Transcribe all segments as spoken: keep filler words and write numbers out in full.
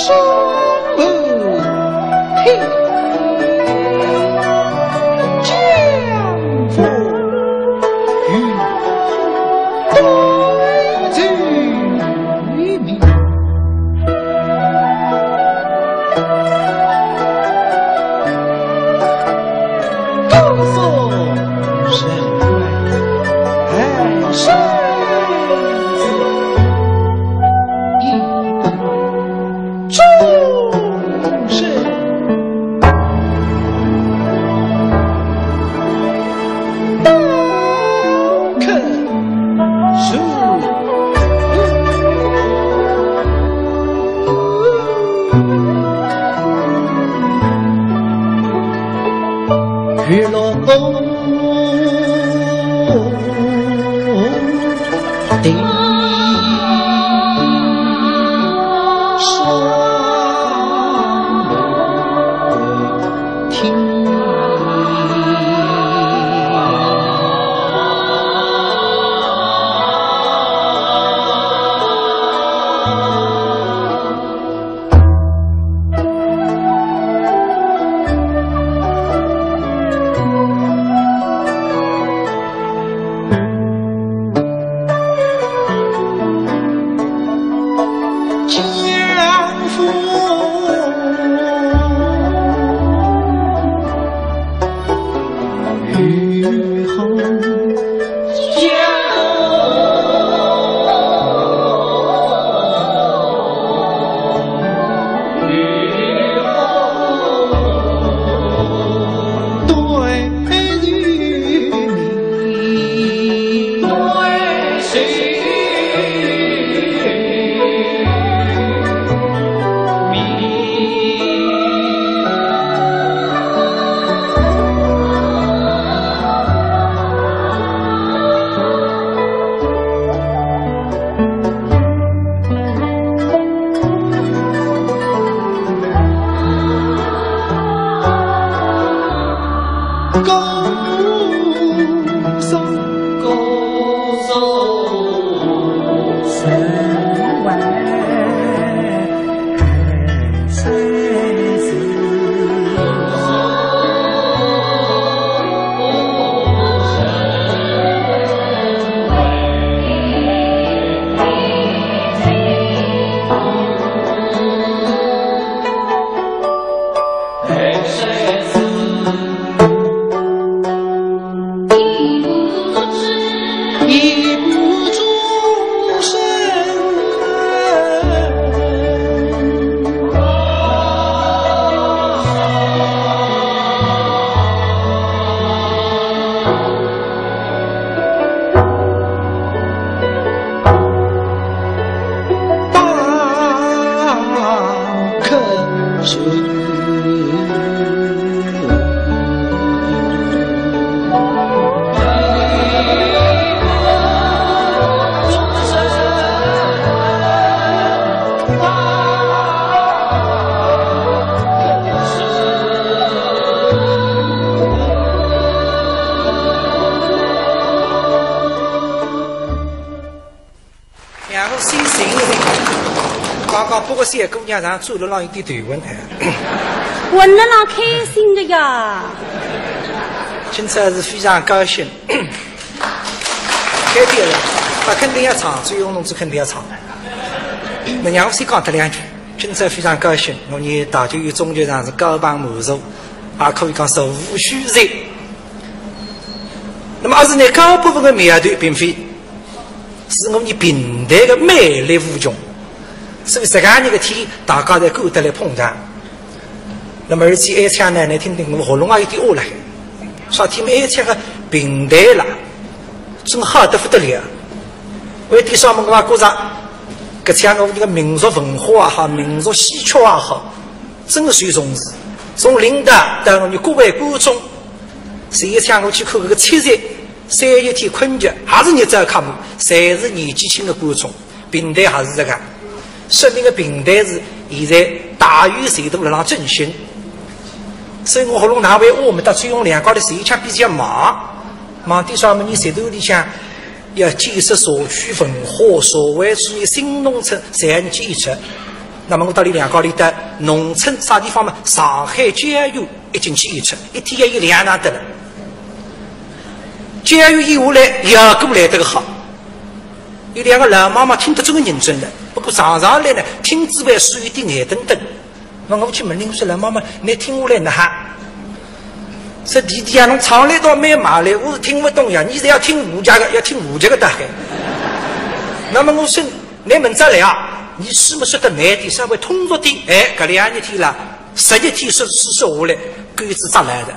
双门天将风雨对酒迷。 高手人怪，哎，身子一等，终身刀肯如。 日落东。娘，我心情，刚刚不过小姑娘上走了浪有点头昏哎。昏了浪开心的呀。今朝是非常高兴，开店了，啊，肯定要唱，最后弄子肯定要唱。那让我先讲他两句，今朝非常高兴，我们大剧院中剧场是高朋满座，也可以讲座无虚席。那么，而是呢，高部分的苗头并非 是我们评弹的魅力无穷，所以这个日个天，大家侪赶得来捧场。那么而且哀腔呢，侬听听我喉咙也有点哑了，啥体哀腔个评弹啦，真好得不得了。为点啥么我也觉着，搿腔我们这个民族文化也好，民族戏曲也好，真个受重视。从领导到我们各位观众，前一腔我去看搿个七十 三月天昆曲，还是热闹开幕，侪是年纪轻的观众，评弹还是这个，说明个评弹是现在大有前途辣浪振兴。所以我喉咙哪会哑么，到最后两家头前一腔比较忙，忙点啥么？你舌头里向要建设社区文化，社会主义新农村，侪要建设。那么我搭俚两家头到农村啥地方嘛，上海郊游一进去一出，一天要有两趟得了。郊游一下来，效果来得个好。有两个老妈妈听得真个认真了，不过常常来呢，听仔还是有点眼瞪瞪。那我去问俚，我说：“老妈妈，倷听下来哪哈？”说：“弟弟啊，侬唱来倒蛮卖力，我是听勿懂呀，倷是要听吴家个，要听吴家个大概。”那么我说：“倷明朝来啊，倷书么说得慢点，稍微通俗点。”哎，搿两日天啦，十日天说书说下来，钩子扎牢了。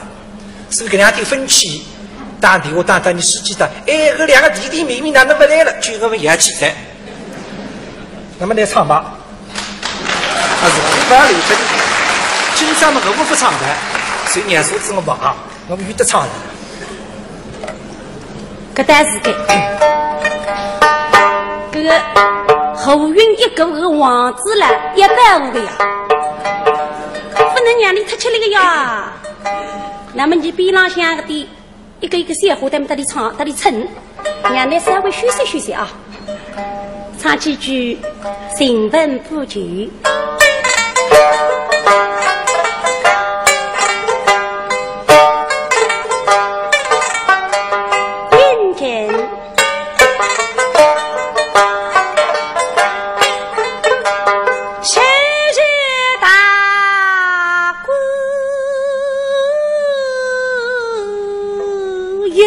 所以搿两天勿去，打电话打到倷书记搭，哎，搿两个弟弟妹妹哪能勿来了？就搿么要去噻。那么倷唱吧。啊，是吧？一般流程，今朝么我勿唱的，所以让嫂子我吧啊。 我们有得唱了。搿倒是个，搿个胡云一个个王子了，一百五的呀，勿能让俚太吃力个呀。那么倷边浪向个的一个一个小伙伴搭俚唱，搭俚撑，让俚稍微休息休息啊。 唱几句《寻闻不及》。认真。谁是大姑？ 有。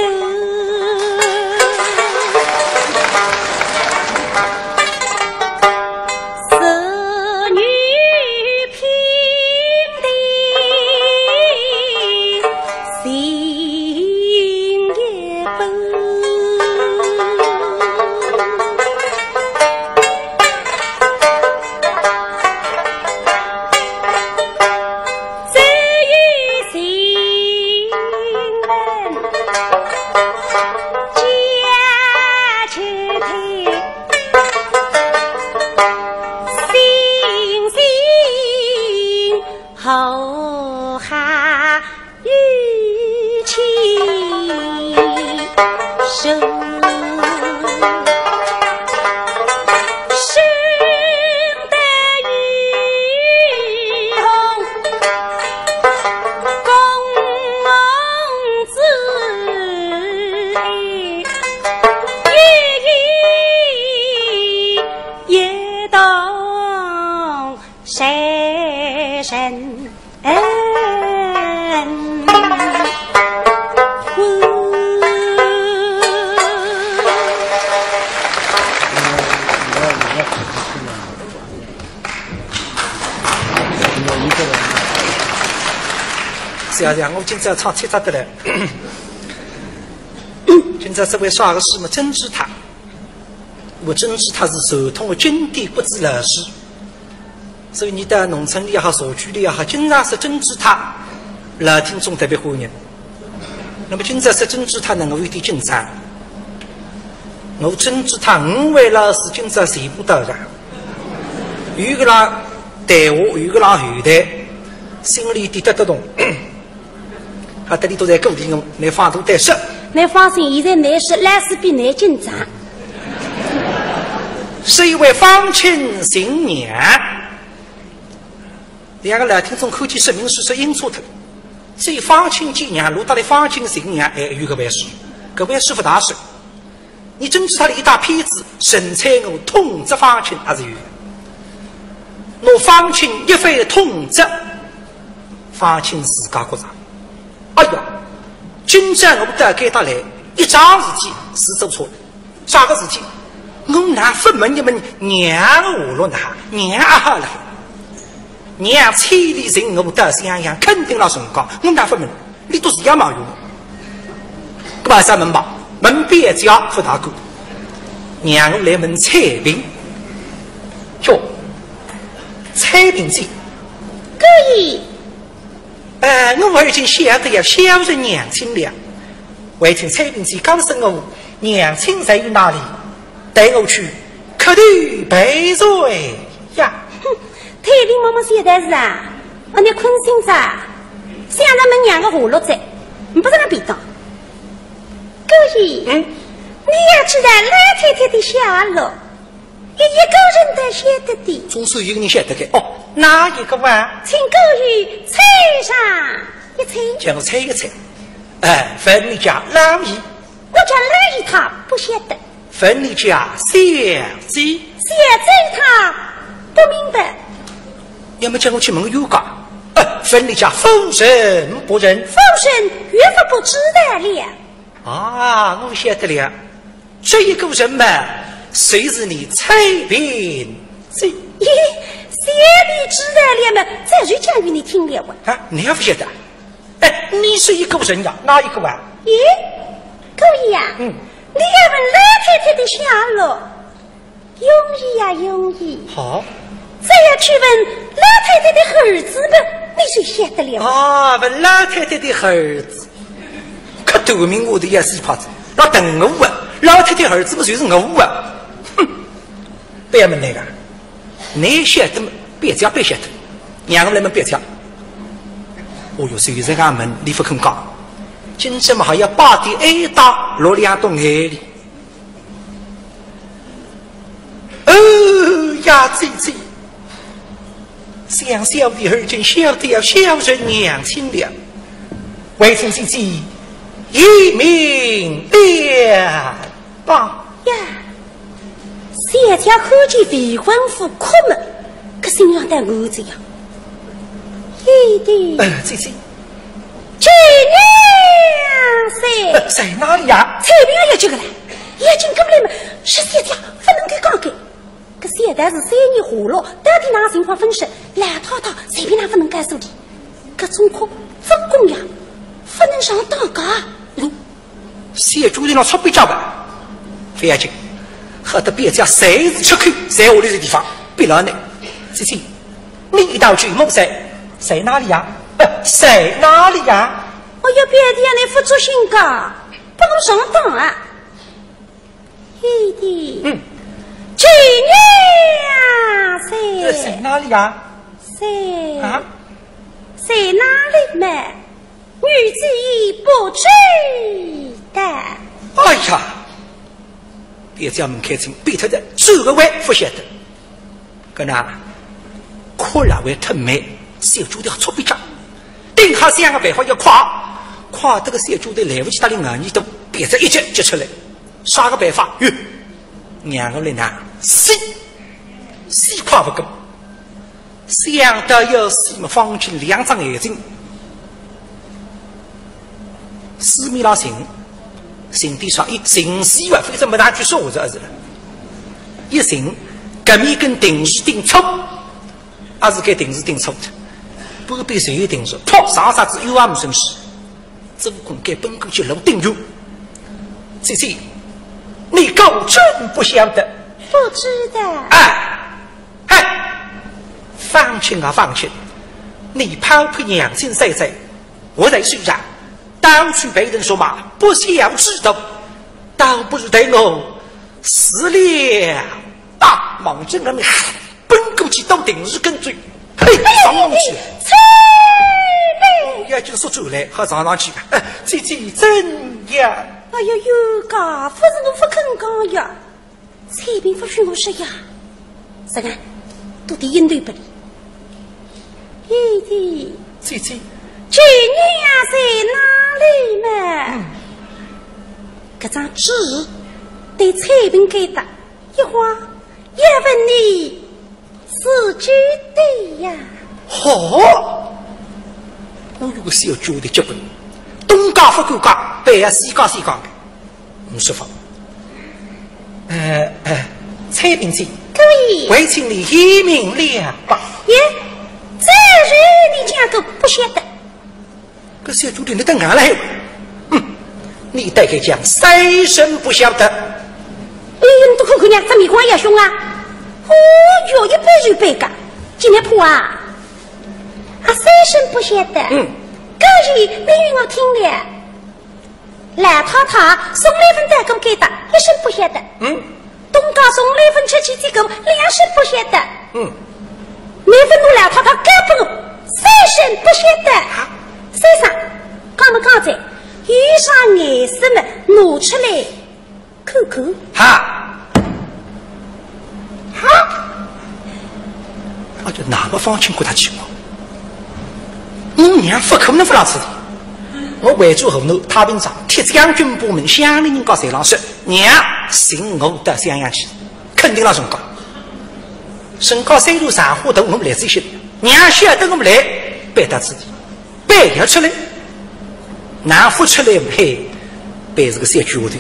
是女品的心也笨。 只有新婚佳期配，新新好好与其生。 生得与公子，一同谁人 恩谢谢，我今朝唱七只得了。今朝这位啥个书嘛，珍珠塔。我珍珠塔是传统的经典，不止老书。 所以倷到农村里也好，社区里也好，经常说珍珠塔，老听众特别欢迎。那么今朝说珍珠塔呢，我有点紧张。我珍珠塔五位老师今朝全部到场，有个辣台下，有个辣后台，心里有点得得动。 啊，搭俚侪鼓励我，倷放大胆说。倷放心，现在倷说，老师比倷紧张。是一位方卿新娘。两个老听众看见说明书说印错脱，所以方卿见娘，落搭来方卿新娘，哎，有搿回事，搿回事勿大说。 倷珍珠塔里一大篇子，神采我痛责方卿还是有。拿方卿一番痛责，方卿自家觉着，哎呀，今朝我到该搭来，一桩事体是做错了。啥个事体？我哪勿问一问娘个下落呢？娘阿好了？娘千里寻我到襄阳，肯定辣辰光，我哪勿问？ 倷笃是一样嘛用。搿么啥问吧？问别家勿大够，让我来问采萍。哟，采萍姐。姑爷。呃，我已经晓得要小人娘亲了，还请采萍姐告诉我娘亲在于哪里，带我去磕头赔罪呀。哼， 采萍妈妈晓得是啊，哦，倷困醒哉，想着问娘个下落哉，呒不啥个便当。姑爷，嗯？倷要知道老太太的下落，一一个人侪晓得的。总算有个人晓得个。哦，哪一个啊？请各位猜上一猜。叫我猜一猜。哎，问你家老爷。我家老爷他不晓得。问你家小姐。小姐她不明白。要么叫我去问个冤家。哎，问你家夫人不认。夫人越发不知道了。啊，我晓得了。这一个人嘛，就是你采萍姐。咦，小姐知道了嘛，早就讲与你听了啊。啊，你还不晓得？哎，你是一个人呀，哪一个啊？咦，姑爷呀，嗯。你要问老太太的下落，容易呀，容易。好。只要去问老太太的儿子们，你就晓得了。啊，问老太太的儿子，可对面我的也是一耙子，那等我啊，老太太儿子不就是我啊？哼，不要问那个。 你晓得么？别讲，别晓得，让我来问别讲。哦哟，虽然俺们你不肯讲，今朝么还要把的挨打落两桶眼泪。哦呀，姐姐，想小的儿真晓得要小人娘亲了，为请姐姐一命了。 吧。呀，小姐看见未婚夫哭么，搿心上当我这样。有的。呃，姐姐。这娘噻。呃，在哪里呀？采萍也要急个了，要紧过来么，是小姐不能够讲个。搿小姐是三年下落，到底哪情况分析，老太太随便哪不能告诉的。搿种哭，不供呀，不能上当个。嗯。 小姐头浪出笔账吧，不要紧，好得别家谁是出口，在屋里的地方，别乱来。姐姐，你一道去，梦在，在哪里呀？呃，在哪里呀？哎呀，别的呀，你不作兴个，不能上当啊。有的。嗯。这娘噻。呃，在哪里呀？在。啊？在哪里嘛？ 女子不知道。哎呀，别家门开清，别他的，这个我不晓得。搿哪，哭了会吞没，小姐头出笔账，顶好想个办法要快，快得个小姐头来不及搭理俺，你都别再一急急出来，啥个办法？哟，两个人呐，死，死快不够。 想到要死么，方卿两只眼睛，四面浪寻，寻点啥？一寻死啊，反正没哪句说话子是了。一寻，搿面根定是顶粗，还是该定是顶粗的，半边侪有定是，噗，上啥子又也没声势。 做官该奔过去弄顶住。姐姐，你果真不晓得？不知道。哎，哎，方卿啊，方卿，你抛开娘亲在在，我在世上，到处被人说骂，不孝之徒，倒不如待我死了吧。望着俺们 奔过去到定是跟追，嘿，上上去。哎呀，这个说出来，好上上去。呃，姐姐怎样？哎呀，冤家，不是我不肯讲呀，采萍不许我说呀。这个，都得应对不了。姐姐。姐姐。这娘在哪里呢？嗯。搿张纸对采萍给的，一晃 要问你自己的呀。好，我有个小九的结棍，东家不敢讲，北家西家西讲的，没说法。呃，呃，采萍姐，可以。还请你一命了吧。耶，这事你讲个不晓得。 搿小九头你等俺来，哼，你大概讲三声不晓得。哎，你都看看呀，这面孔也凶啊！哦哟，一般一般个，今天破啊！啊，三声不晓得。嗯。可是你与我听了，老太太送来份蛋糕给他，一声不晓得。嗯。 东家送来份吃鸡鸡狗，两声不晓得。嗯。你份奴老太太交拨我，三声不晓得。啊？先生，讲么讲哉，有啥眼色么，拿出来看看。哈。啊，就那么方卿觉得奇怪，我娘勿可能勿辣此地。我回转河南太平庄，贴将军把门，乡里人家侪浪说，娘寻我到襄阳去，肯定辣辰光。辰光虽然长花头，我来仔歇，娘晓得我来，搬到此地。 搬也出来，哪勿出来？嘿，搬是个三句话头。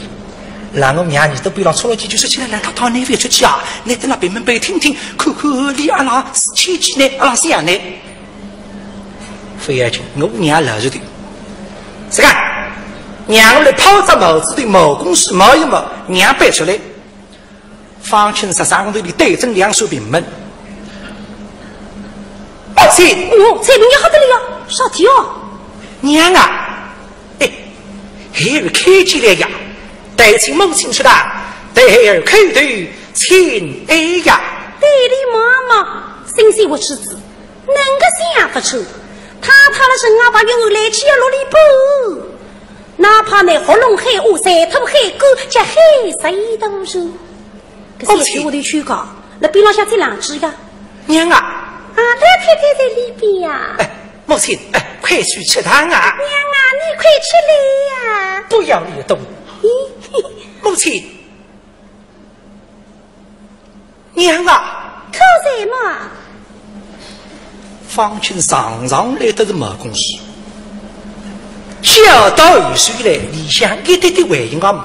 让我娘耳朵边浪出了几句，说起来，难道到哪位出去啊？你等那边门背听听，看看里阿拉是千金呢，阿拉想呢。勿要紧，我娘老实头。是个，让我来抛只帽子对毛公事毛一毛，娘搬出来。 方卿上上头里对准两扇屏门。母亲，哦，采萍，你好得了呀，啥体哦？娘啊，哎，孩儿看见了呀，待请母亲出堂，待孩儿叩头请安呀。对哩妈妈，新鲜活出子，能个想勿出，太太了人啊，把冤案来起要落里不？哪怕那喉咙喊哑，舌头喊干，叫喊啥都是。 搿是我的去讲，那边浪向再冷句呀。娘啊！啊，老太太在里边呀。哎，母亲，哎，快去吃汤啊！娘啊，你快起来呀！不要你动。咦，母亲，娘啊！可在嘛？ 方卿上上来得是毛公事，叫到后首来，里向一点点回应也没，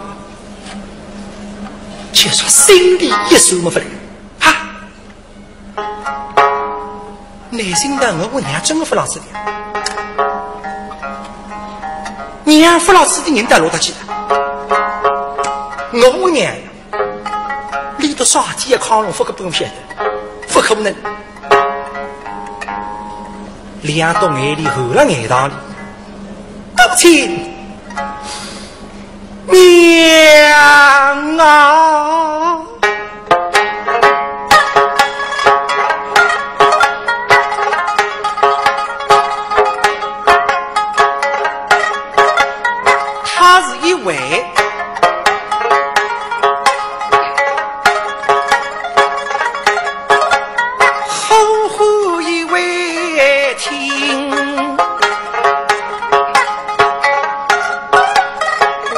就说心里一酸么勿来。哈，内心当我娘真个勿辣此地，娘勿辣此地人到哪搭去了？我娘 里头啥体也囥弄勿可能晓得，勿可能。两道眼泪含辣眼眶里，母亲，娘啊！ 她是一位好好一位听，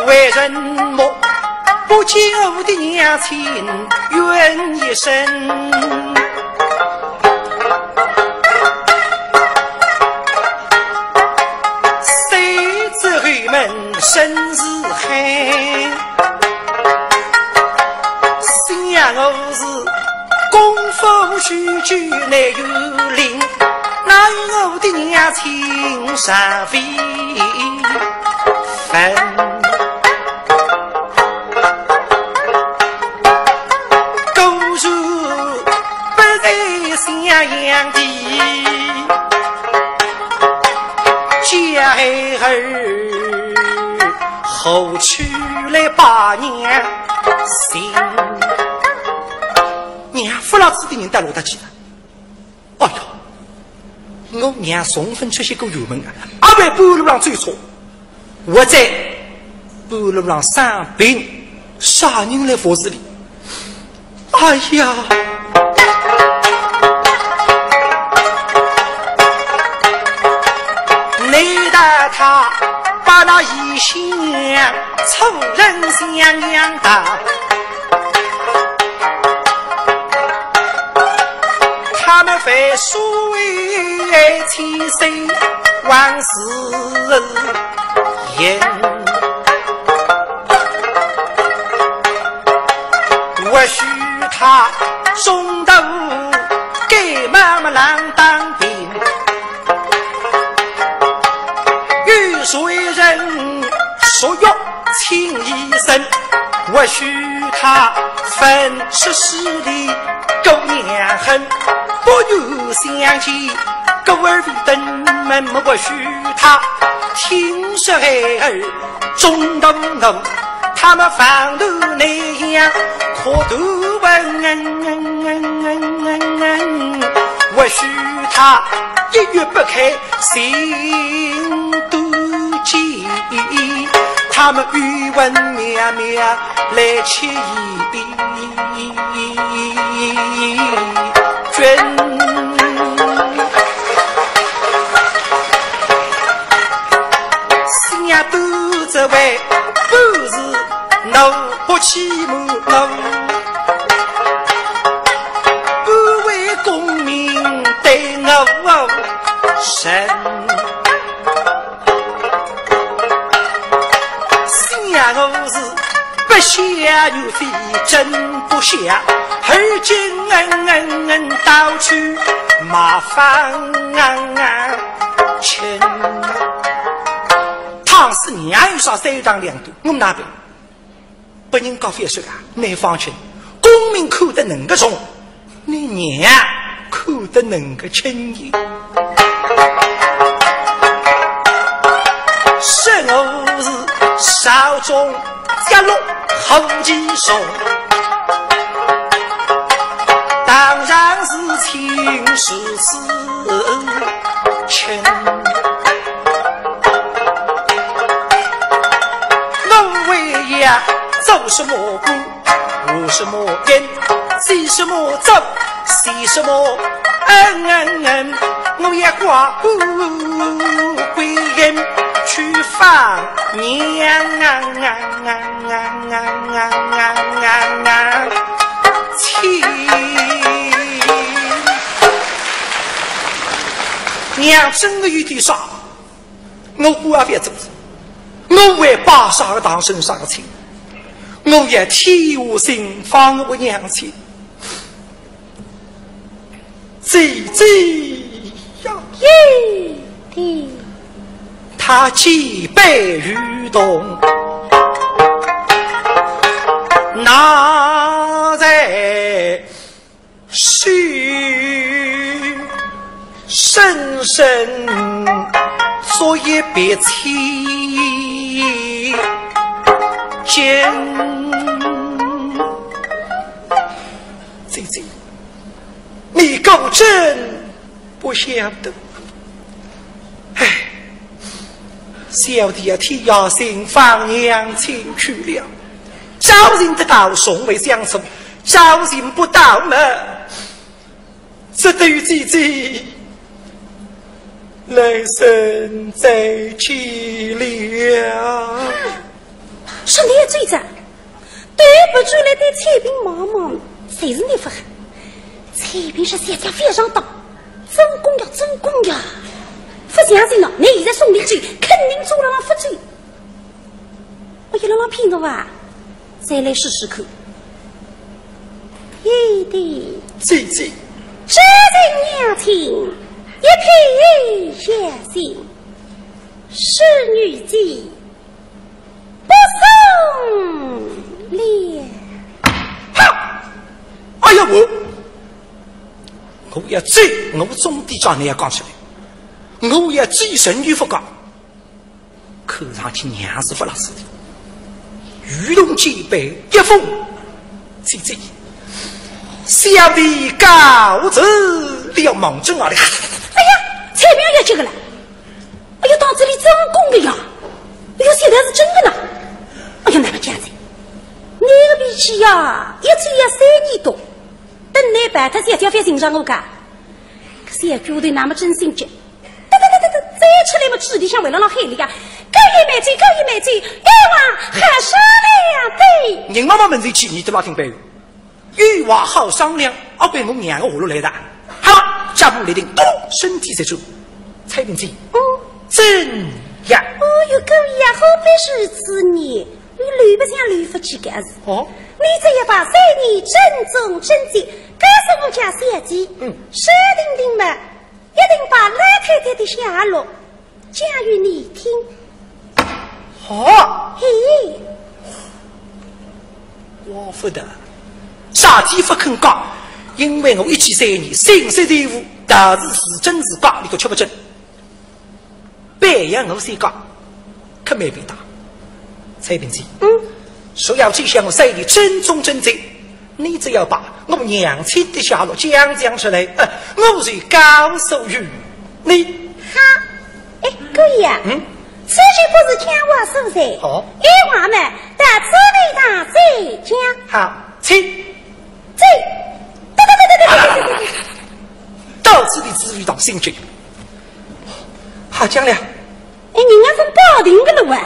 为人么不教的娘亲怨一声。 谁知后门深似海，想我是功夫须知难有灵，哪有我的娘亲尚未分。 果然不在襄阳地，叫孩儿何处来把娘寻？娘勿辣此地人到哪搭去了？ 哎呀，我娘从勿曾出现过远门啊，阿会半路浪走错，或者半路浪生病，啥人来服侍俚？哎呀！难道她把那异乡错认襄阳道？ 他们非所谓千岁王世英，或许他中途该慢慢浪当兵，有谁人说要 请医生，或许他分是势利狗娘恨，不愿相见，狗儿为等门，或许他听说孩儿中途我，他们放头那样可度问，或许他一语不开心都急。 他们语文妙妙来起一遍，君想我是不孝，岳飞真不孝，而今倒去冒犯亲。倘使娘有啥三长两短，我哪办？ 别人家覅说啊，乃方卿功名看得恁个重，你娘看得恁个轻。说我是朝中家落何其重，当然是亲如此亲。 我为要做什么官，做什么官，做什么做，做什么恩恩恩，我也挂孤归阴去放娘亲。娘真的有点傻。 我官也覅做，我为拜啥个堂升啥个亲，我要天下兴旺，我娘亲。姐姐呀，爹爹，她举杯欲动，那在 是深深昨夜别妻间。姐姐，你可真不晓得。唉，小弟啊，天涯寻访娘亲去了，朝寻得到，从未相送，朝寻不到么， 只得与姐姐来生再见了。说你也醉着，对不住来对采萍望望，侪是你勿好。采萍是小姐非常当，真功呀，真功呀。勿相信喏，你现在送你去，肯定做了勿醉。 我一路浪骗我啊，再来试试看。有的，姐姐，这人娘亲一片孝心，是女子不送了。哈！哎呀，我，我要追，我总得将你要讲出来，我要追神女不讲。 看上去娘是勿拉屎的。渔翁举杯一封，姐姐，小弟告辞了，望准啊的。哎呀，采萍要急个了。哎呀，到这里真功的呀。哎呀，现在是真的呢。哎呀，那么这样子，你个脾气呀，一追要三年多，等你办脱小姐覅寻上我个。可是小丫头那么真心急。 哒哒哒哒哒，再出来么，嘴里向还辣浪喊哩呀，姑爷慢走，姑爷慢走，冤枉好商量的。人妈妈门前去，你都拉听白话。冤枉好商量，阿被我娘个下落来的。好，脚步立定，咚，身体直转。采萍姐，嗯。怎样？哦哟，姑爷，何必如此呢？你留不下留不起个是。哦。你只要把三年正宗正经，告诉我家小姐，嗯。说定定嘛， 一定把老太太的下落讲与你听。好。嘿。我勿得，啥体勿肯讲，因为我一记三年，心色体无，到底是真是假，你都吃勿准。白羊我先讲， 可没必要。采萍姐，嗯。说要去向我三年正宗正经，你只要把我娘亲的下落讲讲出来，呃，我就告诉于你。好。哎，姑爷啊，嗯？此事不是讲话所在，哦。有话嘛，到姊妹堂再讲。好，请。走。哒哒哒哒哒哒哒哒哒。到此地，姊妹堂心急。好讲了。哎，人家是保定的了哇。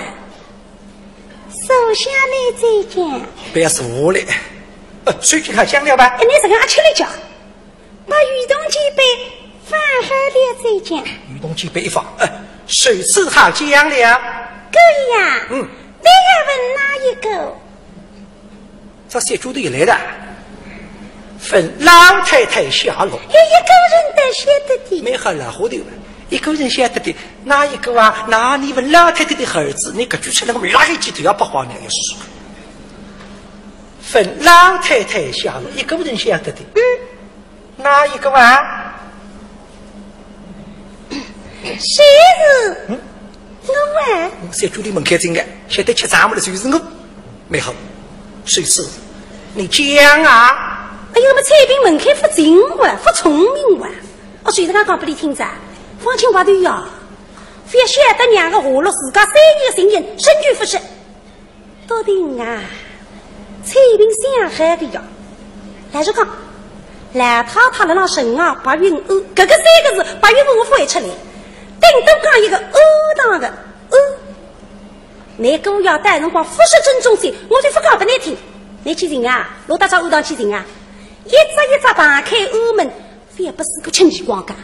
坐下来再讲。不要坐了。呃，随便他讲了吧。哎，你这个阿吃力讲，把渔翁举杯放好了再讲。女童肩背一放，呃，如此好讲了。姑爷呀，嗯。你要问哪一个？这小丫头又来了。问老太太下落。有一个人倒晓得的。蛮好老糊涂，一个人晓得的，哪一个啊？那你问老太太的儿子，你搿句出来，我们拉一记头要白话呢，要说。问老太太下落，一个人晓得的。嗯。 哪一个啊？谁是？嗯？我啊。小丫头门槛进来，晓得吃丈母了，就是我。蛮好，谁是？你讲啊。哎呦，我们采萍门槛勿进哇，勿聪明哇。哦，谁是刚刚不理听着？方卿话对呀，勿要晓得娘个下落，自家三年个情形，深究勿说。 笃定啊，采萍想好个呀。老实讲，老太太辣浪身浪白云庵，搿个三个字白云庵我勿会出来，顶多讲一个庵堂个庵。倷姑爷到辰光勿识正宗些，我就勿讲拨倷听。倷去寻啊，落到只庵堂去寻啊，一只一只排开庵门， 覅拨师姑吃耳光个。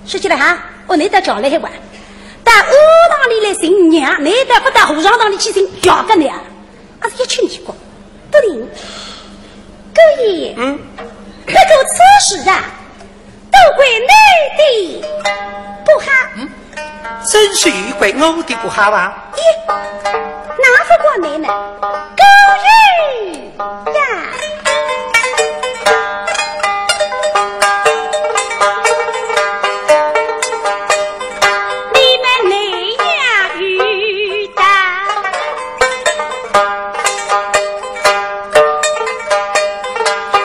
说起来哈，哦，倷到桥浪海哇，到庵堂里来寻娘，倷倒勿到和尚堂里去寻爷个呢？啊，是一吃耳光，笃定。姑爷，嗯。不过此事啊，都怪你的不好。嗯。 真是有怪我的不好啊。咦，哪不怪你呢？姑爷呀！你们没有遇到，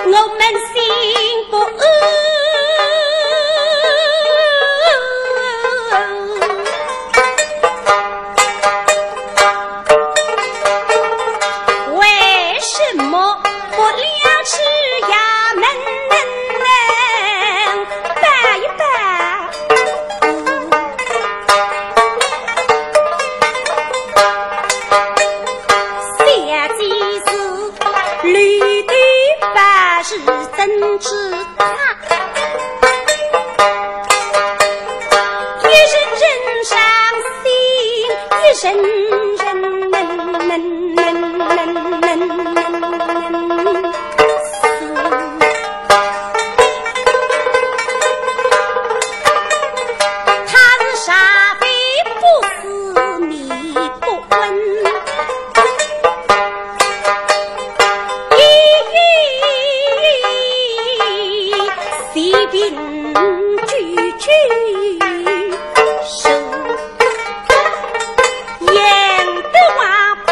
我们心不安。 为什么不了去衙门办一办？小姐是绿豆包是怎知道？ 一人人伤心，一人人思。他是啥非不思你不问。 一一一一，随便句句说，言得话本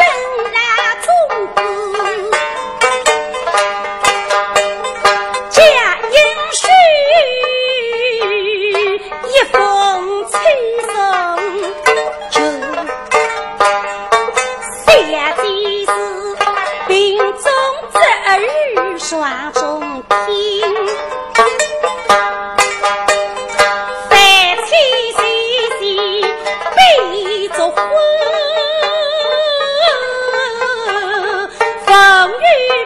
来中国，假应许一封催送。 小姐是病中之儿双中听，万千岁岁必作婚，风雨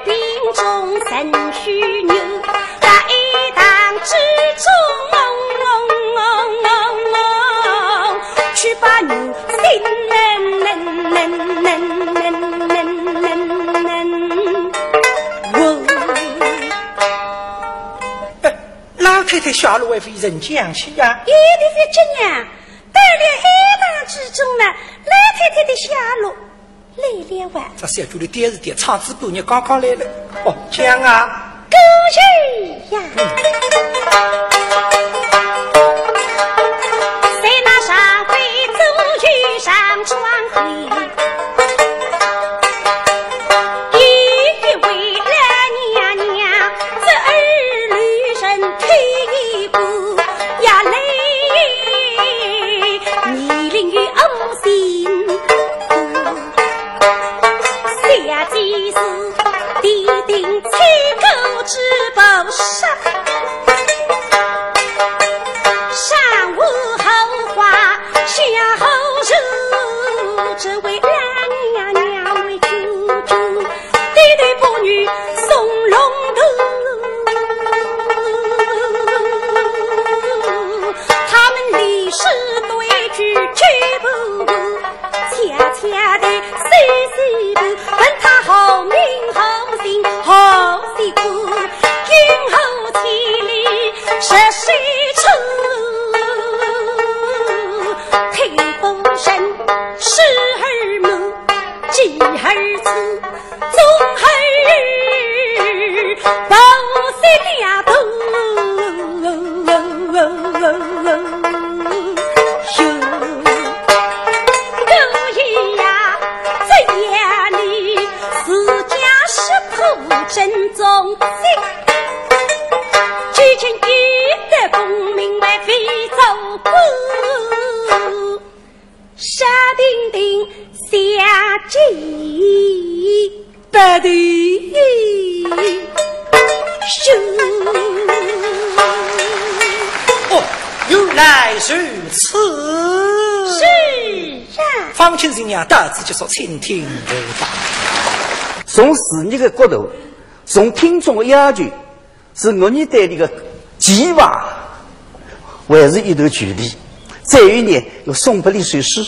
并中人许愿。 在一堂之中，去把你心能能能能能能能能。哎，老太太下落还非人讲起呀。有的是这样，到了一堂之中呢，老太太的下落 来了哇。这小鬼的爹是爹，唱仔半日刚刚来了。哦，讲啊。姑爷呀，嗯。在那上回走于上窗口，有一位老娘娘，这儿女人推一个呀来，年龄有五十。 小姐是地定采购之不少，上无后花，下无后，这位老娘娘为舅舅，低头不语送龙头。他们是对句句不误，恰恰的是是不，问他好名好姓好习惯，因何千里十水处？听风声，视而目，记而思， 总而言之，不是两头有。故意呀，这夜里自家是苦正中心，究竟有得功名还非做官。 沙丁丁下棋，白头书。哦，原来如此。是啊。方卿新娘到此结束，请听我答。从事业的角度，从听众的要求， 是我们对这个期望，还是一段距离。再有呢，我送拨俚首诗。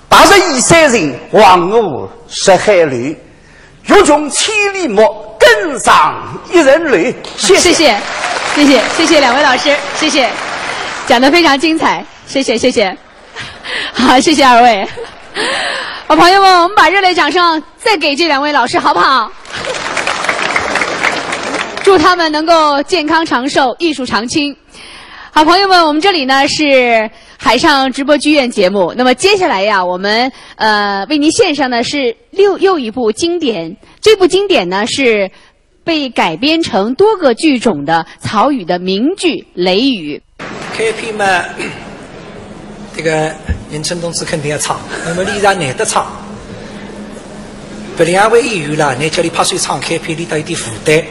白日依山尽，黄河入海流，欲穷千里目，更上一层楼。谢谢。谢谢，谢谢，谢谢两位老师，谢谢，讲得非常精彩，谢谢，谢谢。 好，谢谢二位。好，朋友们，我们把热烈掌声再给这两位老师，好不好？祝他们能够健康长寿，艺术长青。好，朋友们，我们这里呢是海上直播剧院节目。那么接下来呀，我们，呃，为您献上的是六，又一部经典。这部经典呢是 被改编成多个剧种的曹禺的名剧《雷雨》。开篇嘛，这个迎春同志肯定要唱，那么俚也难得唱。别两位演员啦，倷叫俚拍手唱开篇，俚倒有点负担。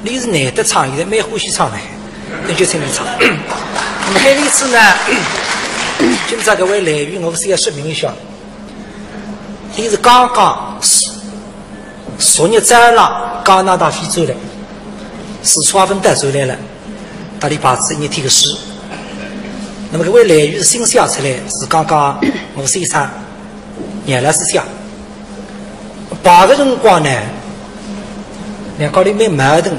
俚是难得唱，现在蛮欢喜唱的，那就请俚唱。那么搿一次呢，今朝搿位《雷雨》，我是要说明一下， 俚是刚刚昨日早浪加拿大飞转来，自从阿芬带转来了，搭俚排仔一日天个书。那么搿位《雷雨》是新写出来，是刚刚吴先生杨老师写。排个辰光呢，两家头蛮矛盾，《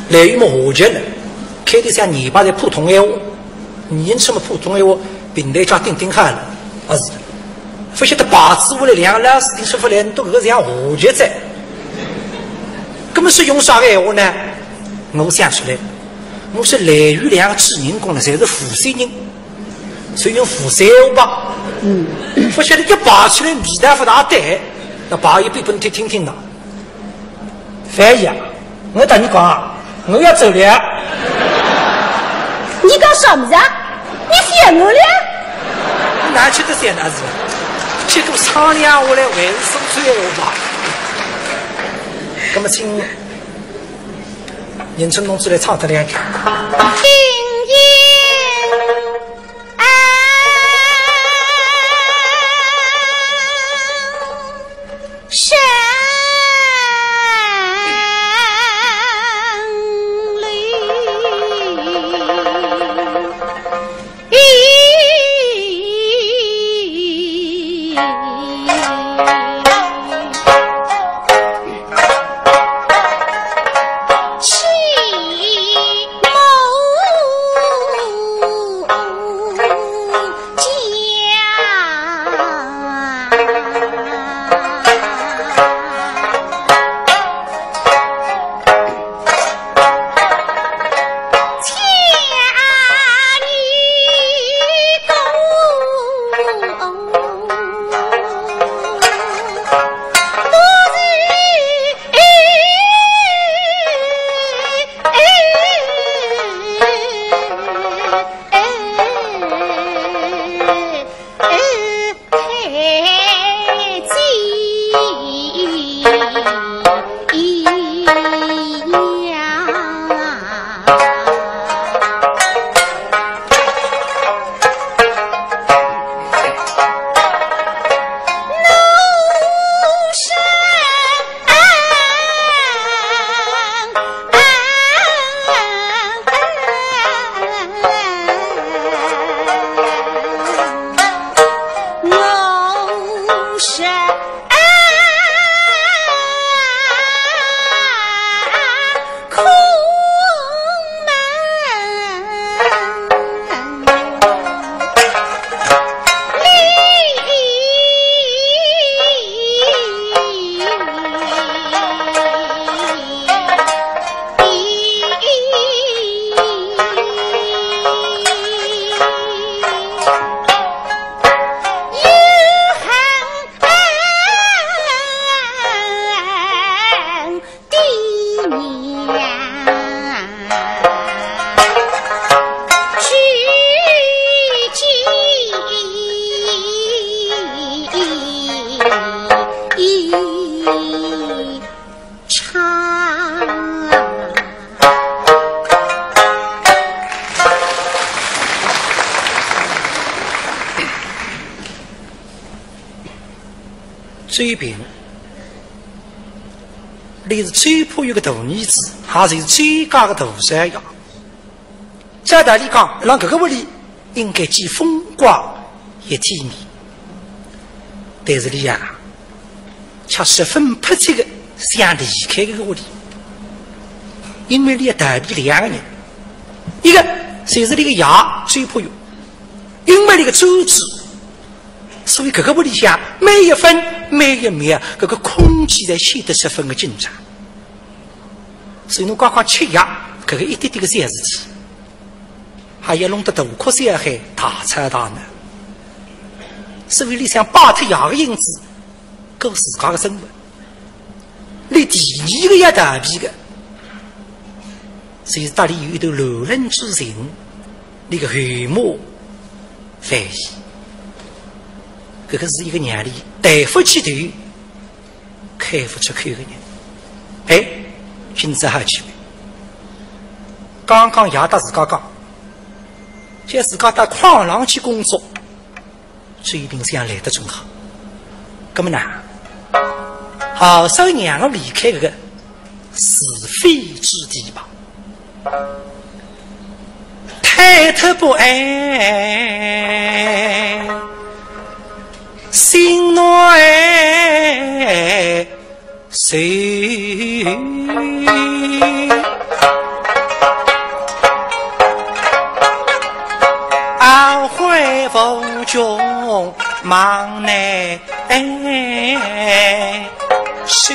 雷雨》么话剧了，开头像呒不点普通闲话， 倷人说么普通闲话，平台上顶顶好了，啊是。勿晓得排仔下来两个老师听说勿来，倷笃搿个像话剧哉。搿么是用啥个闲话呢？我想出来，我说《雷雨》两个主人公呢，侪是无锡人，所以用无锡闲话吧。嗯。勿晓得一排出来味道勿大对，那排一遍拨倷听听呢。 翻译啊，我搭倷讲啊，我要走了。倷讲啥物事啊？倷想我了？哪吃得消啊是？结果商量下来还是苏州闲话吧。那么请迎春同志来唱脱两句。周平，俚是周伯玉个大儿子，也就是周家个大少爷。照道理讲，辣搿个屋里应该既风光也体面，但是俚呀，却十分迫切个想离开搿个屋里，因为俚要逃避两个人，一个就是俚个爷周伯玉，因为俚个专制，所以搿个屋里向每一分每一秒，搿个空气侪显得十分个紧张。所以侬刚刚吃药，搿个一点点个小事体，还要弄得大哭小喊，大吵大闹。所以俚想摆脱爷个影子，过自家个生活。俚第二个要逃避个，就是搭俚有一段乱伦之情，俚个后妈范喜。搿个是一个让俚抬勿起头、开勿出口个人。哎，今朝好奇怪，刚刚爷搭自家讲，叫自家到矿上去工作，周平想来得正好。葛么呢，好生让我离开搿个是非之地吧。 忐忑不安，心内愁。懊悔无穷望难 哎，是。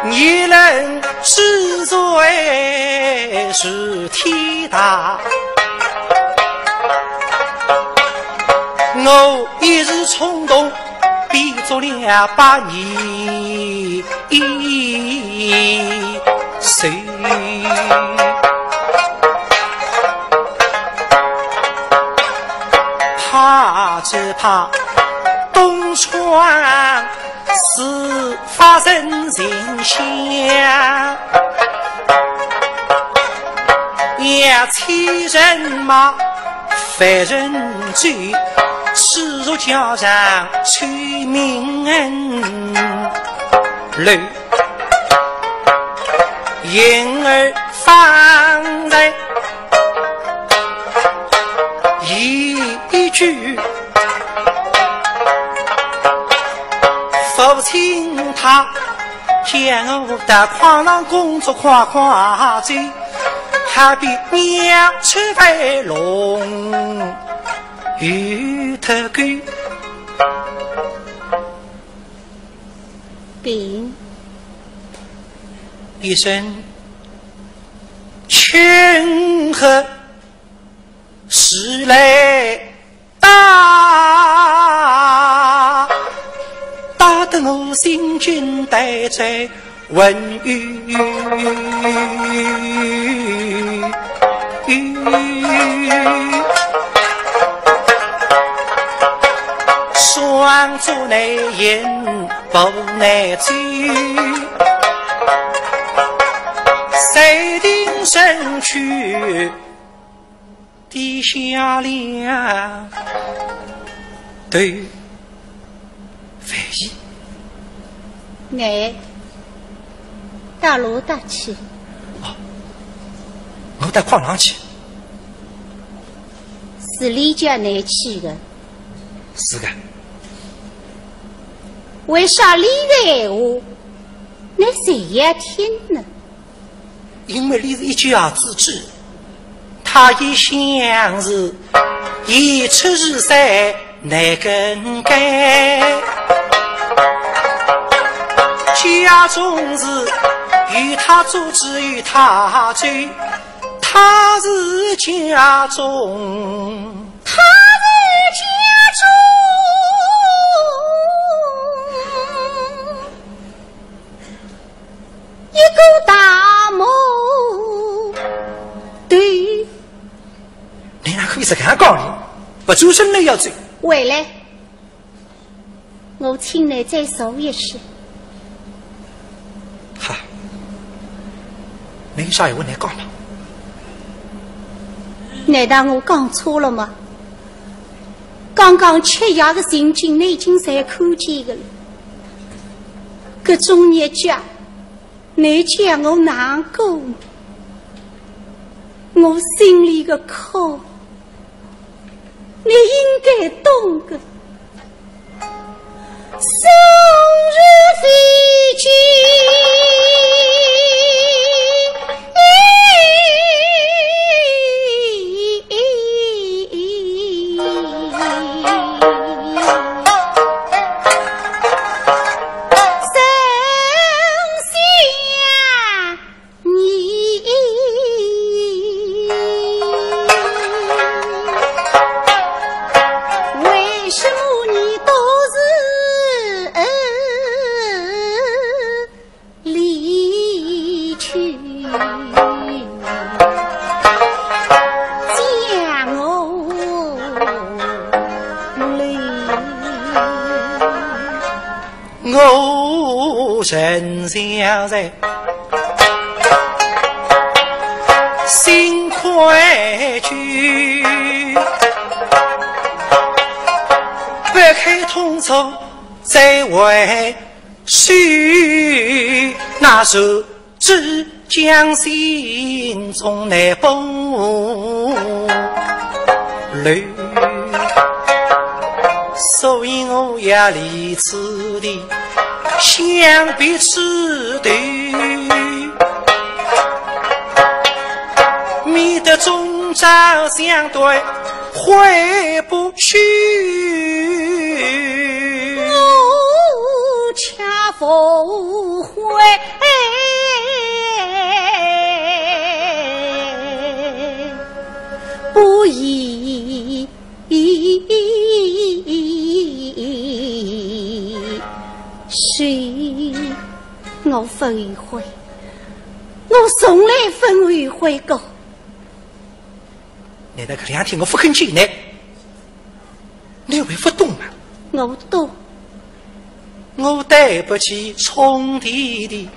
你能知罪是天大，我一时冲动，变作了百年 一岁。怕只怕东窗事发生情形，要欺人嘛，犯人罪，耻辱家上罪名楼。 言而方才一句，父亲他叫我到矿上工作快快走，好比鸟出飞笼又脱钩。 病。医生，请喝，时来打，打得我心惊胆战，魂欲 双足难行步难走，谁定身躯低下了头。 范喜。哎，到哪搭去？哦，我到矿上去。是俚叫倷去个。是个。为啥俚个闲话，倷侪要听呢？ 因为俚是一家之主，他一向是言出如山难更改。家中事由他做主由他做，他是家中，他是家中 一个大毛头。倷哪可以实梗讲呢？勿转身倷要走。回来，我请倷再坐一歇。哈，倷有啥闲话倷讲吧。难道我讲错了吗？刚刚吃药的情景，你已经侪看见的了。搿种日脚，你叫我难过，我心里的苦，你应该懂的。 你，为什么你都是离去？将我留。 我仍旧在心块处，不肯痛楚再回首，那时 只将心中难不留。所以我要离此地，向别处投，免得终朝相对回不去。我却无 悔不已。是，我不后悔，我从来不后悔过。难道搿两天我不肯见你， 你还不懂吗？我懂。我对不起冲爹爹，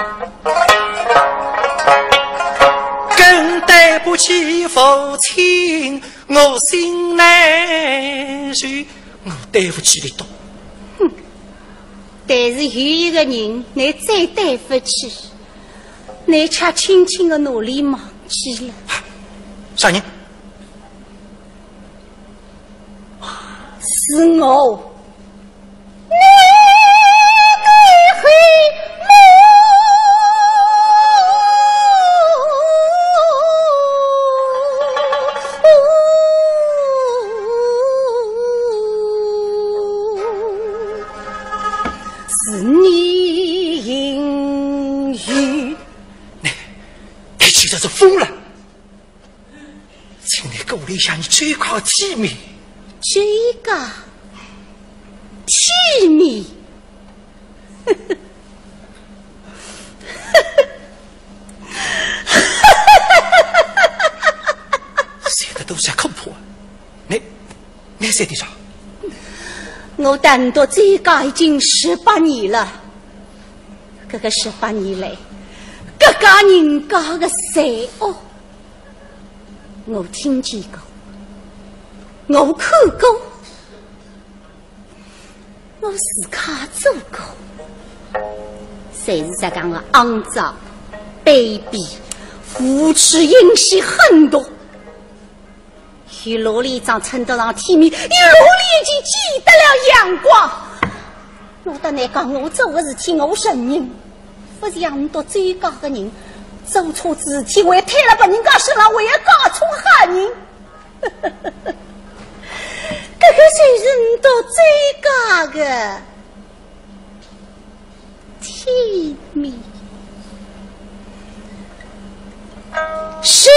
更对不起父亲，我心难受，我对不起你懂。哼，但是有一个人，你最对不起，你却轻轻地拿伊忘记了。啥人？ 是我。你的后母。是你应许。你，你简直是疯了！ 请你顾虑一下你周家的体面。周家？体面？说得都是恐怖啊！你，你说的啥？我单独周家已经十八年了，搿个十八年来，各家人家的罪恶， 我听见过，我看过，我自家做过，侪是实梗个肮脏、卑鄙、无耻、阴险、狠毒。伊努力装称得上体面，伊努力已经见得了阳光。 我搭倷讲，我做个事体我承认，勿像倷笃周家个人，做错事体还推了别人家身浪，还要嫁错好人。搿个就是倷笃周家个体面。 十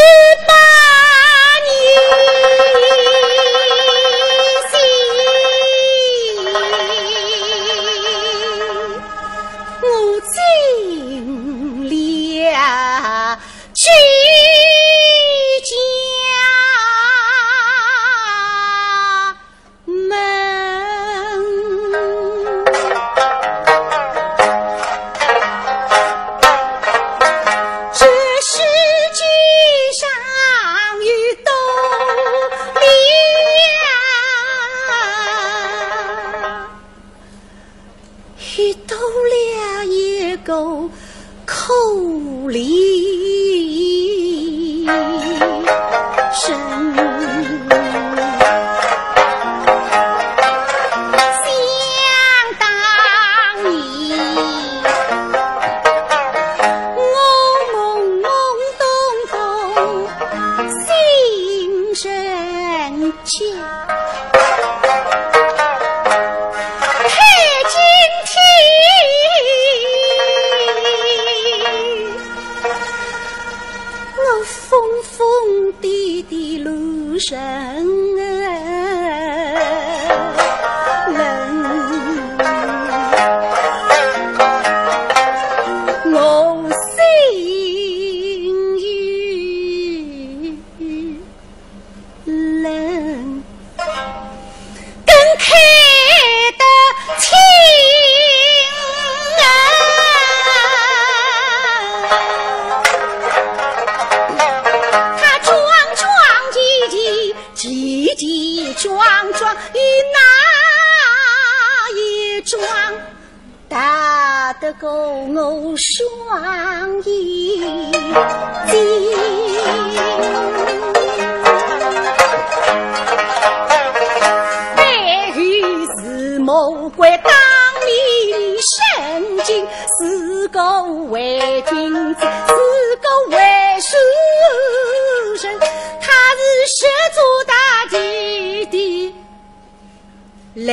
八年前，我进了周家 门。离身。想当年，我懵懵懂懂，心神 间。太今天，我疯疯癲癫路人人，我心有 冷，更看得清啊。他桩桩件件，件件桩桩，有哪一桩 大得过我双眼睛。背后是魔鬼当面神经，是个伪君子，是个伪书生，他是十足大弟弟 来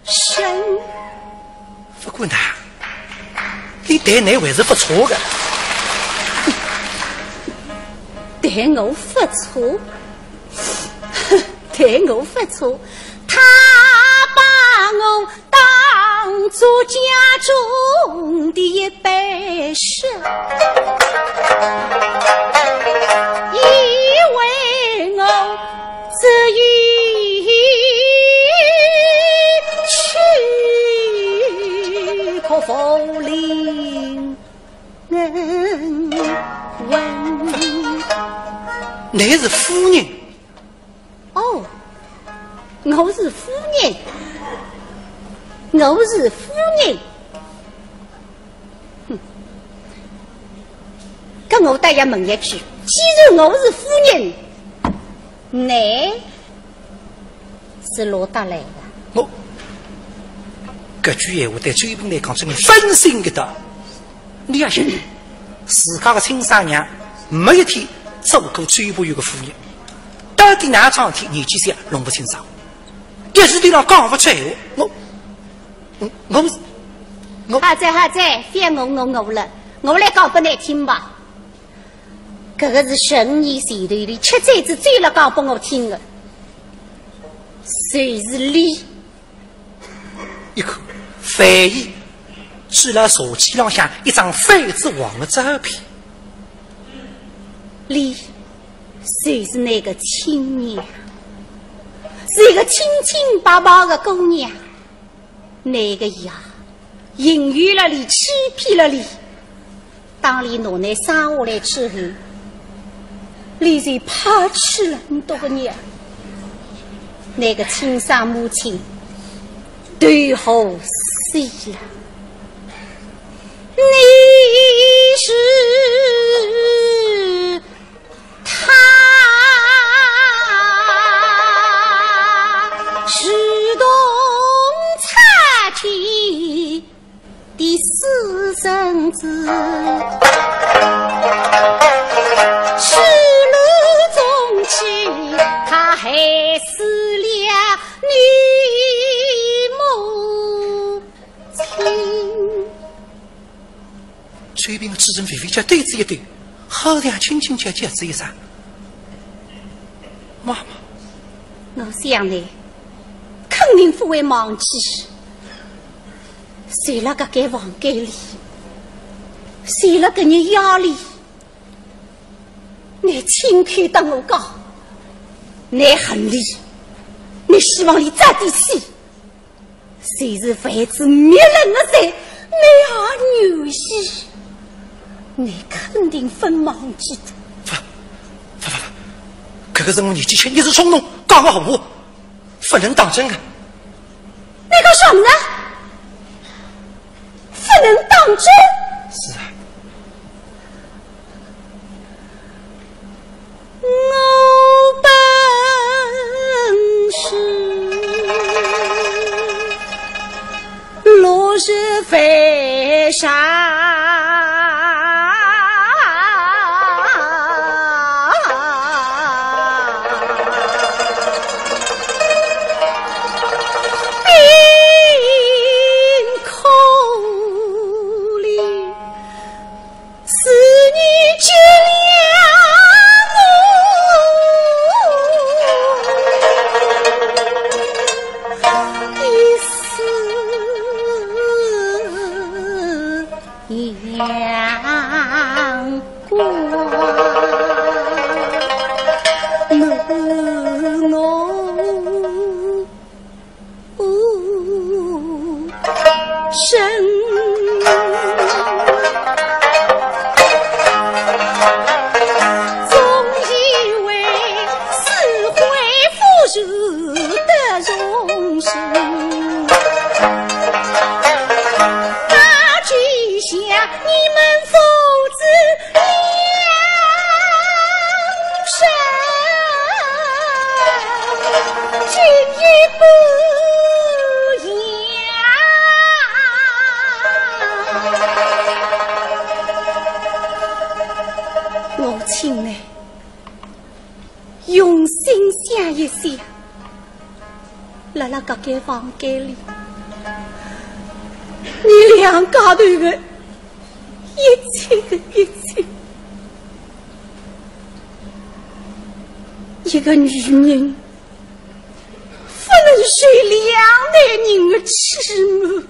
相认。不过呢，你待我还是不错的。待我不错？待我不错？他把我 当作家中的一班书，以为我只有去可否领恩问。乃是夫人。 哦，我是夫人，我是夫人。哼，搿我倒要问一句，既然我是夫人，倷是哪搭来的？我，搿句闲话对周平来讲，真个分心个道。 你要想，自家个亲生娘没一天做过周伯言个夫人，到底哪桩事体年纪小弄勿清爽，一时头浪讲勿出闲话。我，我，我，好哉好哉，覅我我我了，我来讲拨倷听吧。搿个是十五年前头里吃醉子酒了讲拨我听的，就是俚。 一看，翻译，指了茶几浪向一张绯紫黄的照片。俚，就是那个亲娘，是一个清清白白的姑娘。那个呀， 引诱了俚，欺骗了俚。当俚拿倷生下来之后，俚就抛弃了倷笃个娘。倷个亲生母亲，投河死了。你是 他是同拆解的私生子，是路中间，他害死了你母亲。 周平个嘴唇微微叫对仔一对，好像轻轻叫叫仔一声：“妈妈。”我想呢，肯定勿会忘记，就辣搿间房间里，就辣搿日夜里，倷亲口搭我讲，倷恨俚，倷希望俚早点死。 就是犯仔灭门的罪，倷也愿意，倷肯定勿忘记的。勿，勿，勿，勿，搿个是我年纪轻，一时冲动讲个闲话，勿能当真个。倷讲啥物事？勿能当是啊。我本是落日飞沙。我请你用心想一想，辣辣搿间房间里，你两家头的一切的一切，一个女人不能受两代人的欺瞒。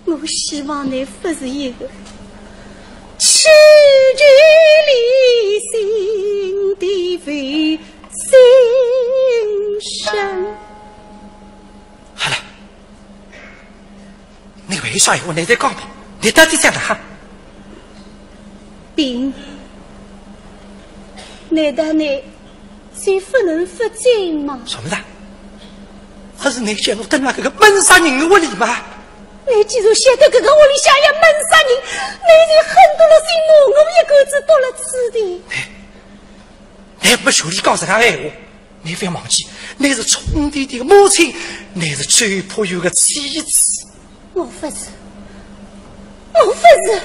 我希望你不是一个痴痴理性的负心人。好了，你为啥要我来这讲的？你到底想哪哈？并，难道你 就不能不走吗？什么的？还是你叫我蹲辣搿个闷杀人屋里吗？你既然晓得搿个屋里向有闷杀人，你就狠毒了心，拿我一个子丢了此地。你，你没学理讲这样闲话，你不要忘记，你是冲爹爹的母亲，你是周伯友的妻子。我不是，我不是。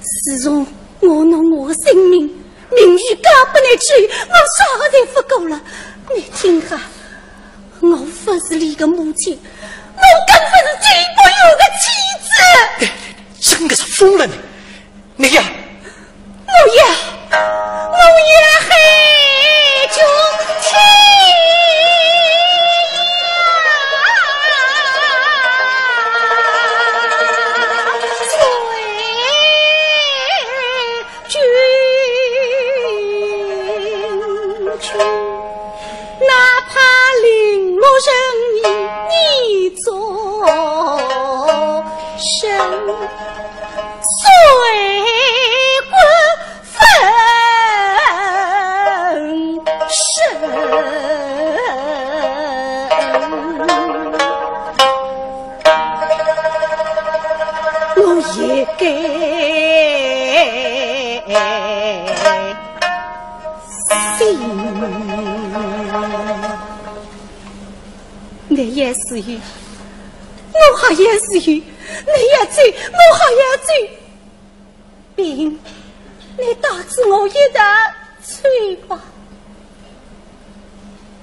自从我拿我的性命、名誉交拨你之后，我啥个侪不顾了。你听哈，我不是你的母亲，我更不是周伯友的妻子。哎，真的是疯了你！你呀，我呀，我呀，黑中天呀！ 君君，哪怕零落成泥，你终身罪过分深。 我也该信。你也是有，我还也是有，你也走，我还也走。 并，你带仔我一道走吧。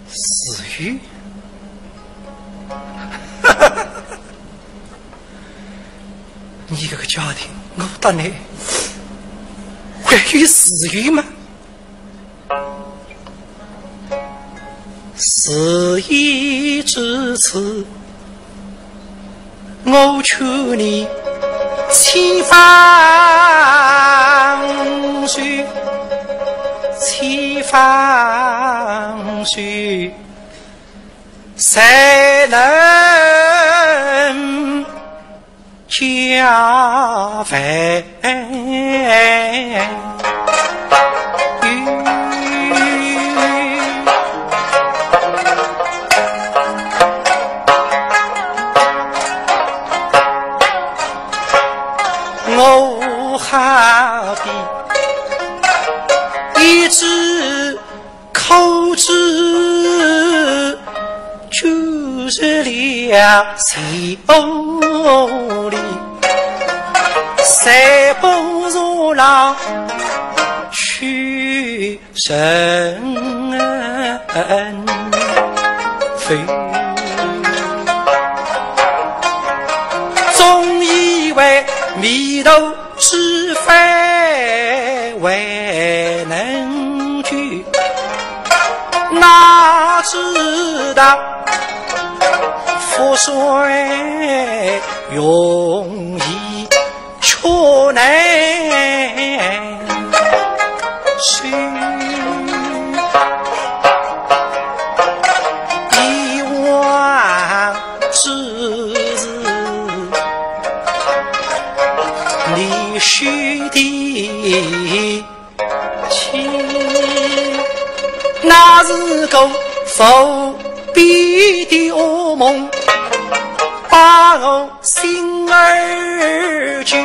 自由？你这个家庭，我搭你还有自由吗？ 事已至此，我劝你且放手，且放手，才能 加倍。边，一只口子就是了西欧里，塞北如狼去。 人非。总以为迷途知返未能救，哪知道覆水容易 却难收。以往之事，你须提 起，那是个伏笔的噩梦，把我心儿去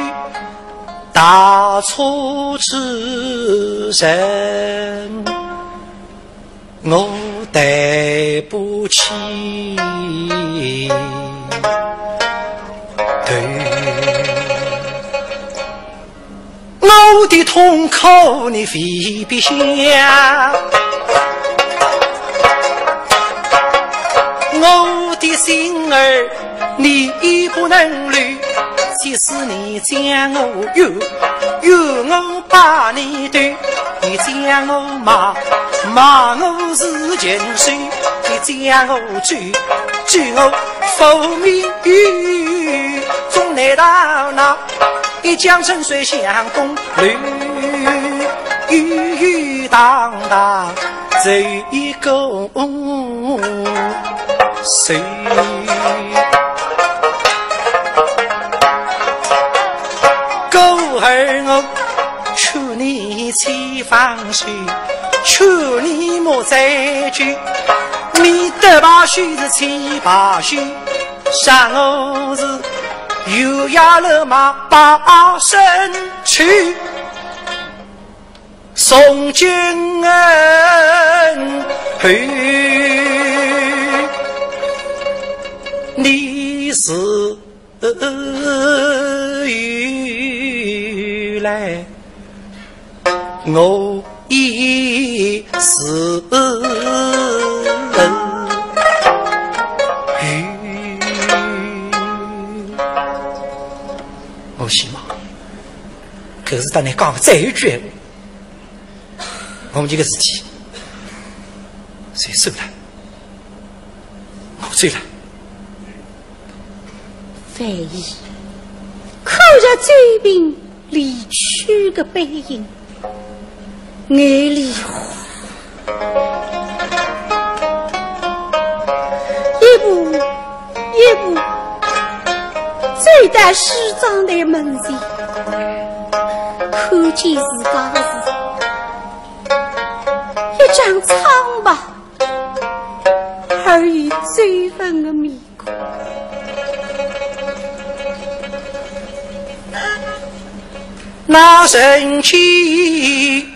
大错之人，我对不起。对。 我的痛苦你未必晓，我的心儿你不能留。即使你将我怨，怨我把你丢，你将我骂，骂我是禽兽，你将我咒，咒我无名誉，总难道那 一江春水向东流，悠悠荡荡走一个谁？故而我劝你去放手，劝你莫再追，你得罢休是去罢休。 让我是有牙了马把身去送君恩仇，你是有来 我已死于。我希望，可是当你讲个最后一句闲话，我们这个事体，就算了，我走了。范义看着周平 离去的背影，眼泪哗，一步一步走到梳妆台门前，看见自家的是一张苍白而又皱纹的面孔。 那人去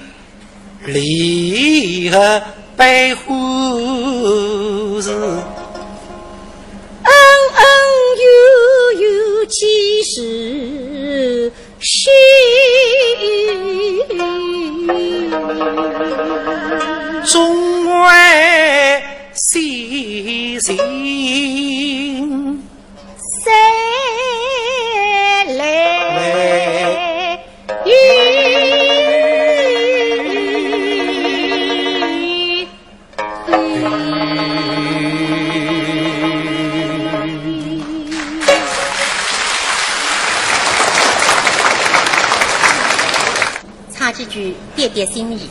离合悲欢事，恩恩怨怨几时休？总为 先行再来。唱几句，别别心意。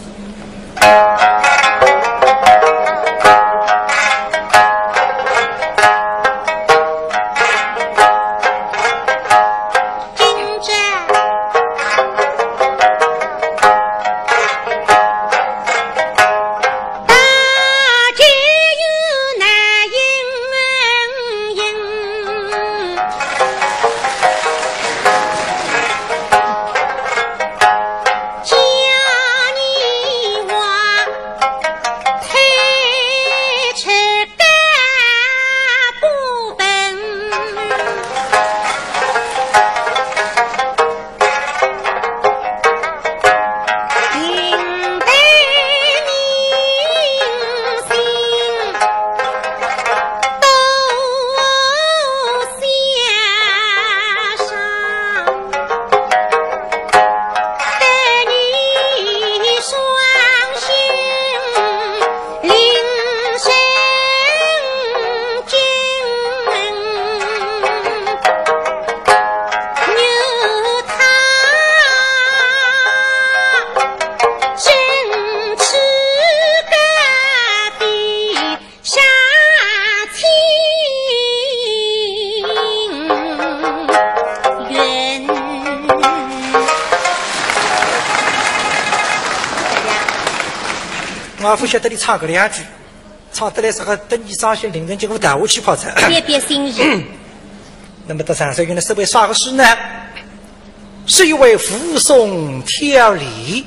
我勿晓得伊唱搿两句，唱得来啥个，等伊伤心，临阵结果倒下去跑脱。别别心热。那么到上山云呢，是为啥个事呢？是因为武松挑李。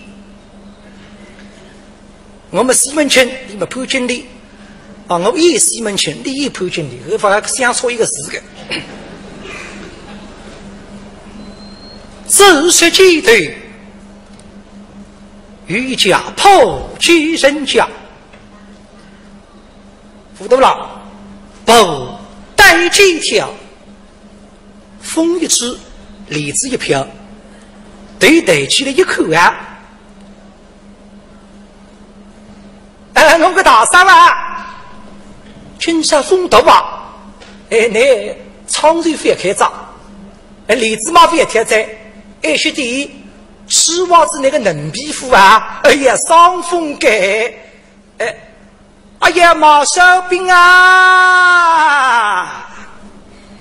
我们西门庆，你们潘金莲，啊，我也西门庆，你也潘金莲，搿反而相差一个字个。只是记得有一家破旧人家，武大郎，布袋几条，风一吹，李子一飘，头抬起来一看啊，哎，我个大嫂啊，今朝风大啊，哎，倷窗帘勿要开着，哎，帘子嘛勿要挑开，哎，晓得，希望是倷个嫩皮肤啊，哎呀，伤风个，哎，哎呀，毛小兵啊！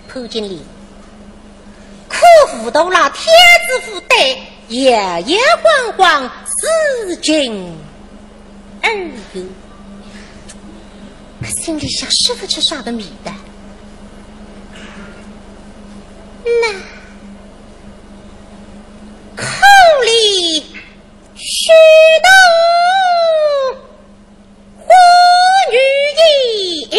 潘金莲，可武大郎挑仔布袋，摇摇晃晃，自近而远。搿心里向说勿出啥个味道。那可怜许多 花女也，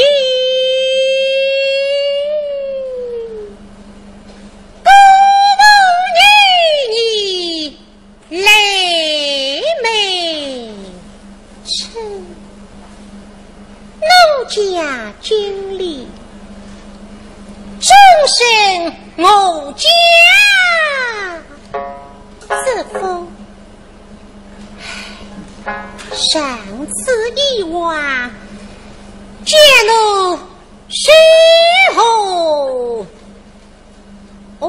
孤独女儿泪满窗。奴家金莲，终身我家之福。 上次以往，见我如何？哦。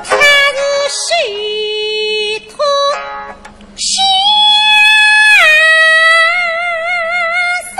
他是谁？ 托相思。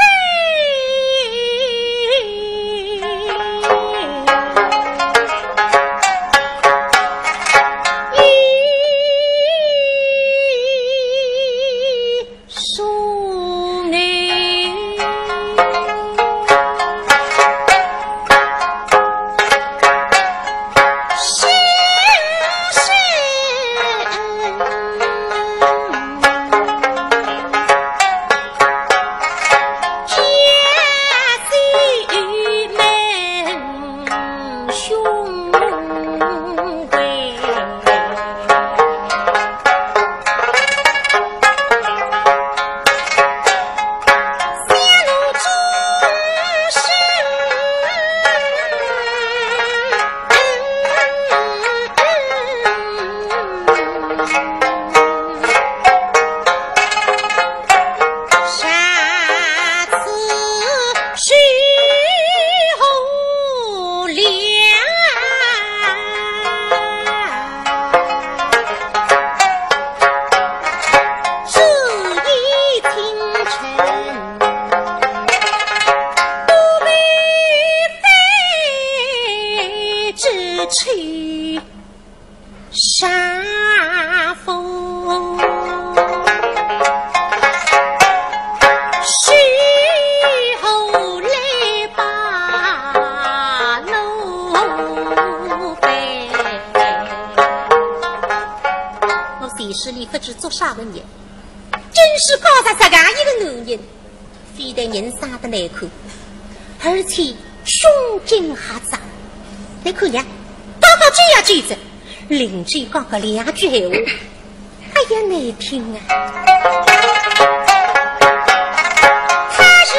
我前世里勿知做啥个孽，今世交着实梗一个男人，非但人生得难看，而且胸襟狭窄。倷看呀，刚刚走呀走着，邻居讲个两句闲话， 哎呀，难听啊！他是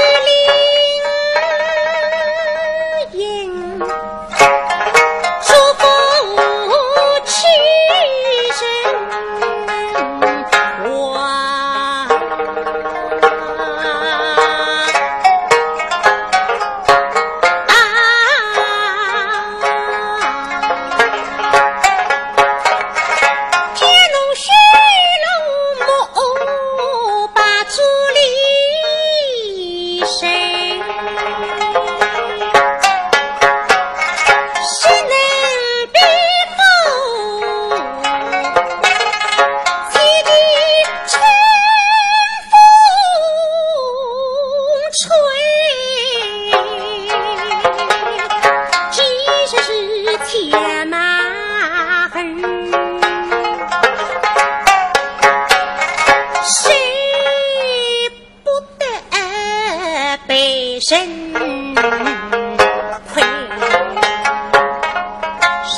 林荫祝福妻人花。 见侬血肉模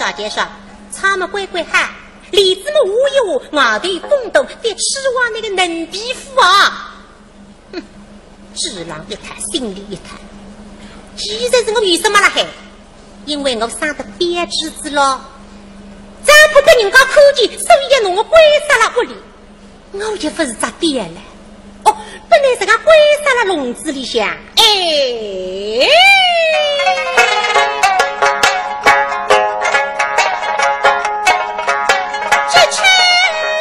大街上，唱么乖乖喊，里子么舞一舞，外头风动，别指望那个嫩皮肤啊。哼，嘴浪一塌，心里一塌。其实是我为什么了嘿？因为我生得标致子咯，只怕被人家看见，所以要拿我关杀了屋里。 我也勿是只店了。哦，本来是个关杀了笼子里向。哎，这春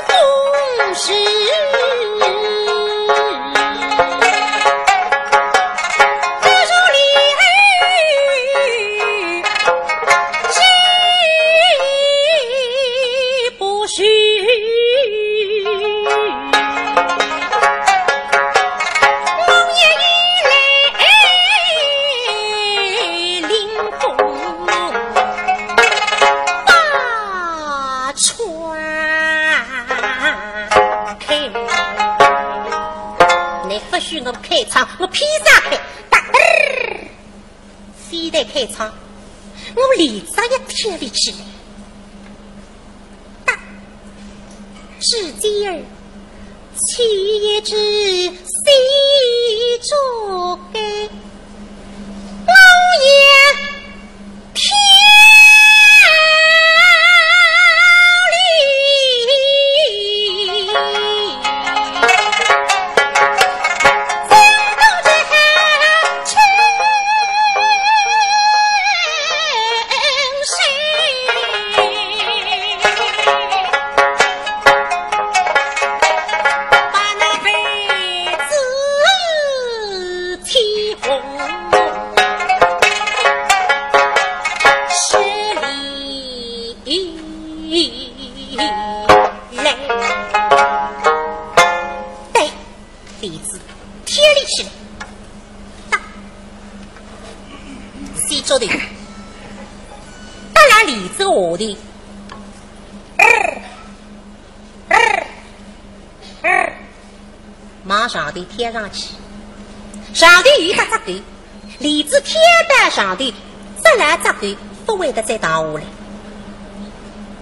风是不如你儿 不许。我也欲来领风把窗开。你不许我开窗，我披上开。哒嘚儿。 非但开窗，我帘子也挑立起来。哒，只见儿起一只细竹竿，我也挑 来，对，帘子挑立起来。哒，细竹头，搭辣帘子下头。呃，呃，呃。 往上头挑上去，上头有一只脚头，帘子挑到上头，只辣脚头勿会得再荡下来。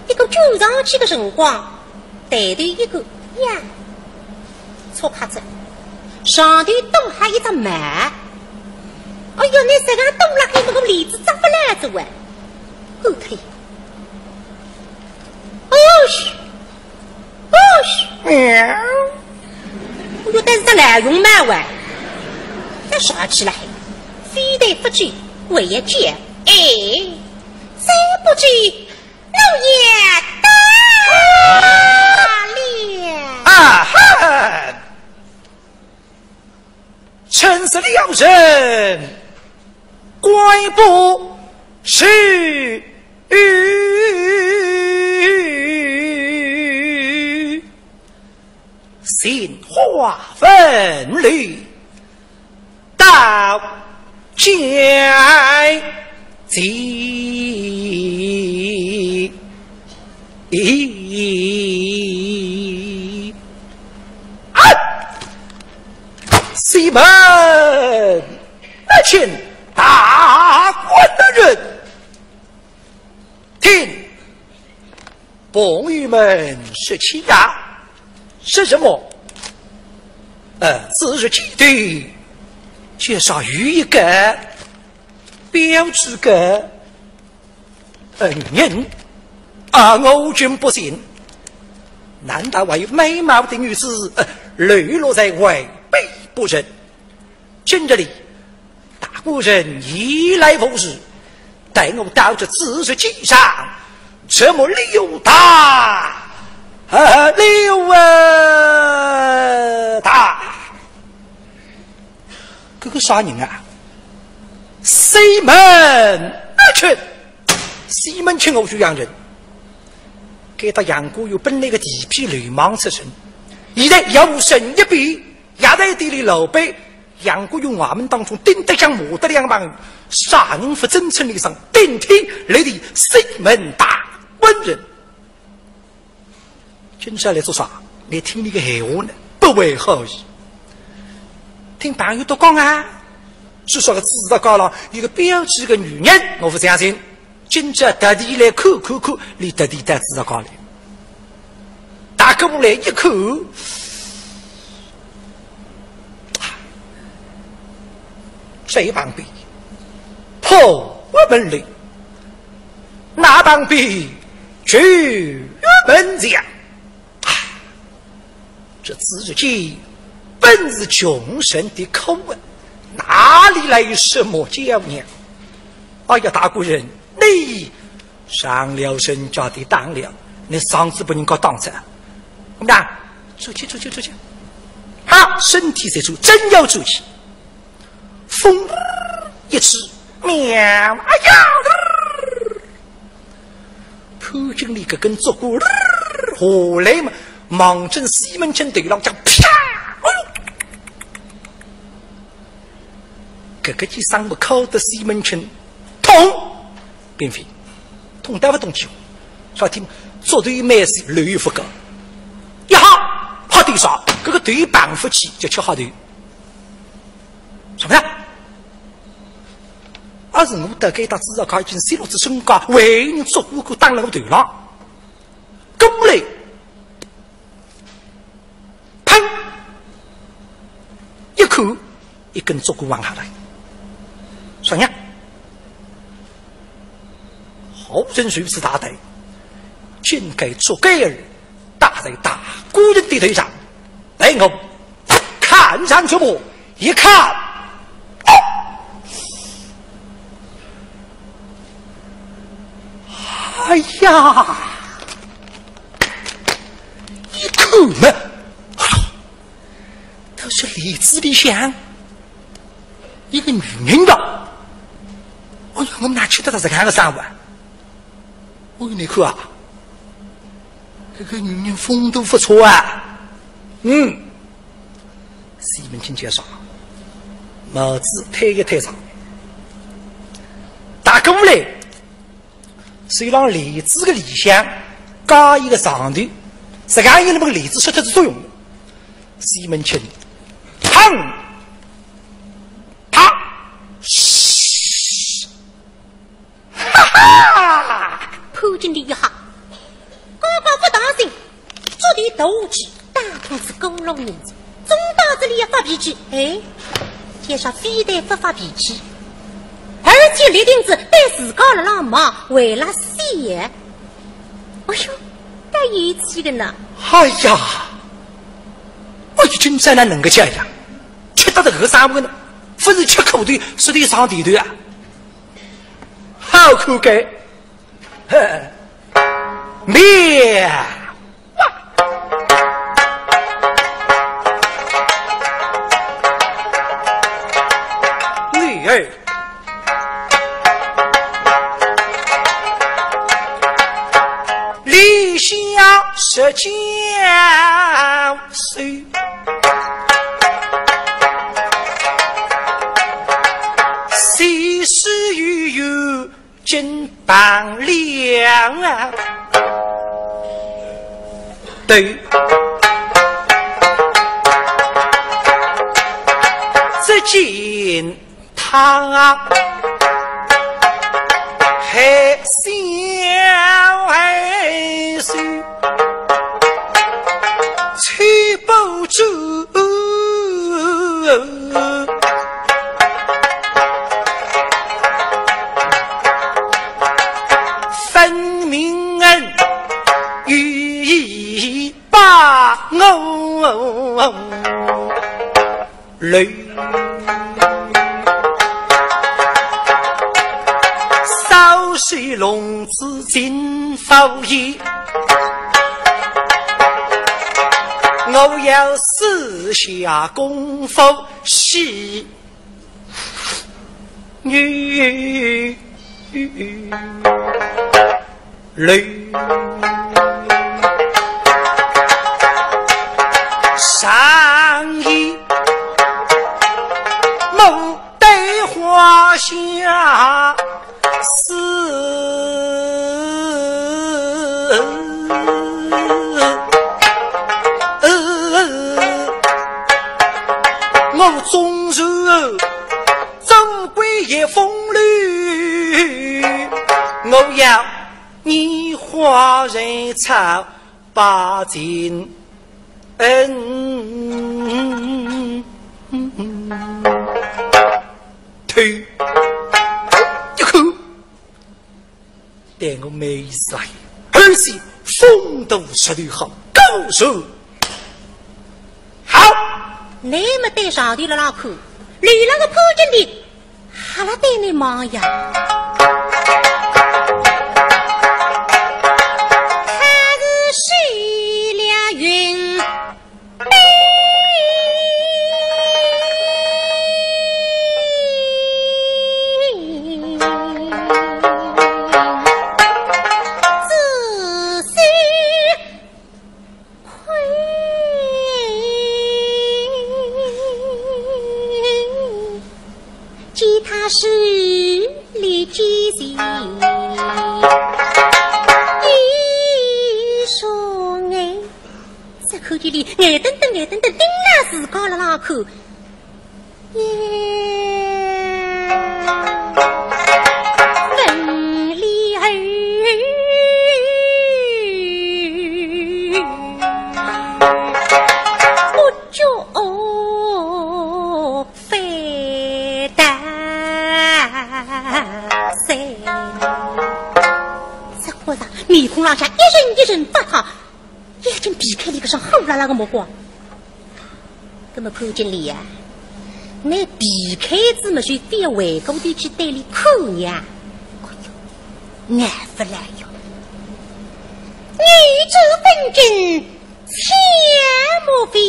一个卷上去的辰光，抬头一看呀，错开仔，上头多好一只门。哎哟，你这个多辣海，那个帘子扎勿牢仔喂。后退。哦哟， 哦，喵！我有但是只老熊猫喂，要啥起来？非但不知，还要叫。哎，再不知，我也打了。啊哈！ 真是了人，怪不是。心花问柳，到今啊！ 西门阿卿，大官人，听朋友们说起呀，说什么？呃，子时记得，介绍有一个标致个 呃，人啊，我真不信，难道还有美貌的女子，呃，流落在外北不成？今日里，大官人你来无事，待我到这子时记上，这么溜达，啊，溜啊达。 搿个啥人啊？西门庆，西门庆，我许阳城。该搭杨过有本来个地痞流氓出身，现在摇身一变，也在店里老板。杨过有衙门当中顶得响、骂得响个，啥人勿尊称一声，顶天立地西门大官人。 今朝来做啥？来听你个闲话呢，不怀好意。听朋友都讲啊，是说个知道高了，一个标致个女人，我不相信。今朝特地来看看看，俚特地到仔搿搭来。踏过来一看，这一旁边破屋门里，那旁边旧门墙。 这子时间本是穷人的苦啊，哪里来什么娇娘？哎呀，大官人，你上了人家的当了，你上仔拨人家当着。那，出去，出去，出去。好，身体才出，正要出去， 风一吹，喵，哎呀！潘金莲搿根竹竿下来嘛，望准西门庆头浪向啪！哎呦！搿个记生物敲得西门庆痛，并非痛得勿动气，啥体？竹头蛮细，楼又勿高，一下，啪地上，搿个头碰勿起，就吃好头。 什么呀？而是我大概搭知道，已经泄露仔身家，为人做官个当了我头浪。过来，砰！一口，一根竹竿往下来。啥呀？好人如此大胆，竟敢竹竿儿 打在大官人的头上，待我看上去么？一看，哦！哎呀，一看嘛，哎呦，倒是帘子里向一个女人的。哎呀，我哪吃得到这样的生物啊？ 我跟你讲啊，搿个女人风度不错啊。嗯，西门庆介绍，帽子推一推上，踏过来，手浪帘子个里向加一个长头，实梗有那么个帘子说脱仔作用。西门庆，砰，啪，嘘。 哈哈！潘金莲一吓，刚刚勿当心，竹头头下去，打痛仔过路银子，总到这里要发脾气，哎，介啥非但勿发脾气，而且立定仔对自家辣辣望，为了死也。哎呦，得意气个呢。哎呀，我已经在那能个讲呀，吃得到搿个啥物事呢？勿是吃苦头，是得上甜头啊。 好看个，嘿，妙啊！女儿，里下十九岁，四十余有 金榜亮啊，对，只见他还小孩子，吹不住。 分明恩与义把我累，烧水弄至金佛爷，我要私下功夫洗 女楼上衣，牡丹花下似。 我纵然做官也风流，我不要拈花惹草把情恩。头一看，对我没意思啊，而且风度实头好，高手。好，你们对上头了那看，里那个潘金莲 还辣对你忙呀。他是受了云。自是 见他势利奸情一双眼，只看见俚眼瞪瞪眼瞪瞪盯牢自家辣辣看。 也分离儿，不觉非但谁。这货呀，面孔浪向一阵一阵发烫， 眼睛避开俚个双火辣辣个目光。那么潘金莲呀，你避开仔么就覅回过头去对俚看呀。哎哟，难勿来哟。女子本真，千莫非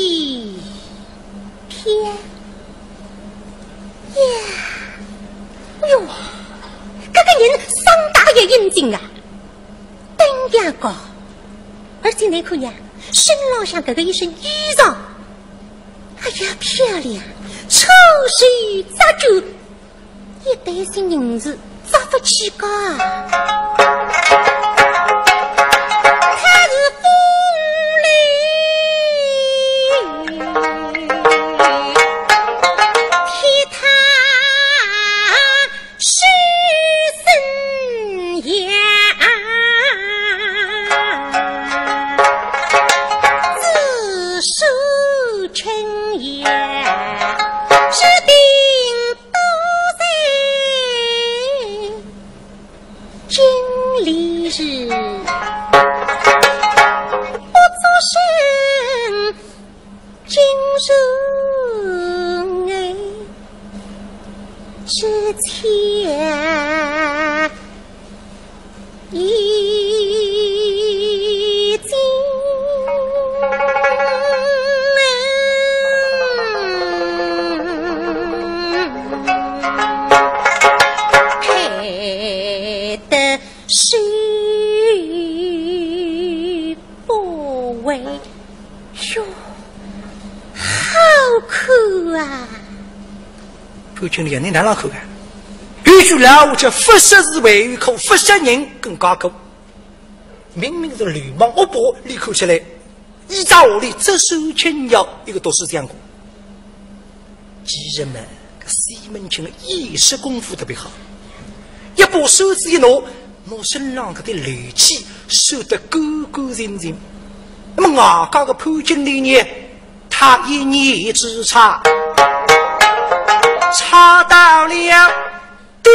天呀。哎哟，搿个人生得也英俊啊。 登样高，而且你看呀，身浪向搿个一身衣裳，哎呀，漂亮，丑丑扎脚，一担心银子扎勿起家。他是风流，替他 是生涯，自是春夜，是定多在经历时，不作声。 今日我之前已经配得是 不为。哟，好看啊！潘金莲，你哪能看啊？有句老话叫"勿识字还有苦，勿识人更加苦"。明明是流氓恶霸，你看起来，一只狐狸只收青鸟，一个读书匠人。 其实嘛，搿西门庆的眼色功夫特别好，一把扇子一拿，拿身浪搿点戾气扇得干干净净。那么外加个潘金莲呢，她一念之差，差到了 地。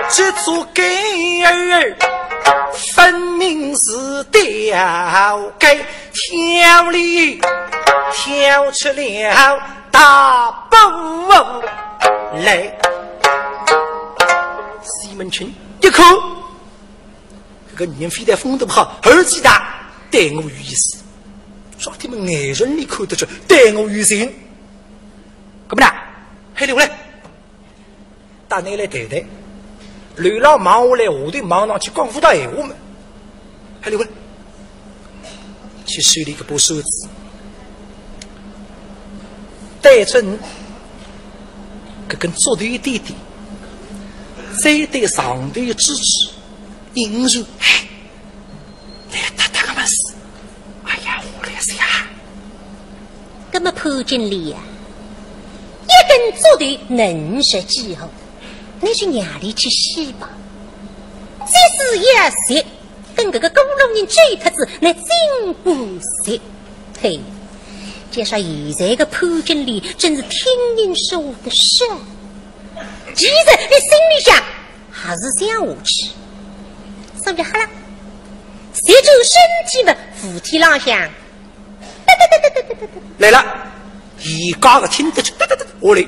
这座盖儿分明是吊盖，挑里挑出了大布来。西门庆一看， 搿个女人非但风度好，而且大，对我有意思。啥体么眼神里看得出对我有情。搿么呢，喊伊下来，搭伊来谈谈。楼浪望下来，下头望上去，讲勿到闲话么，喊伊下来。去手里搿把扇子，对准搿根竹头点点，再对上头一支支， 银树，哎，来搭搭个么事。哎呀，我来是呀，那么潘金莲呀，一根竹头能值几何？那是让俚去死吧。即使要死，跟搿个过路人走脱仔，那尽管死。嘿，就说现在个潘金莲真是听人说个是。其实俚心里想，还是想下去。所以好了，斜转身体嘛，扶梯浪向 来了，一家个听得出，哒哒哒，下来，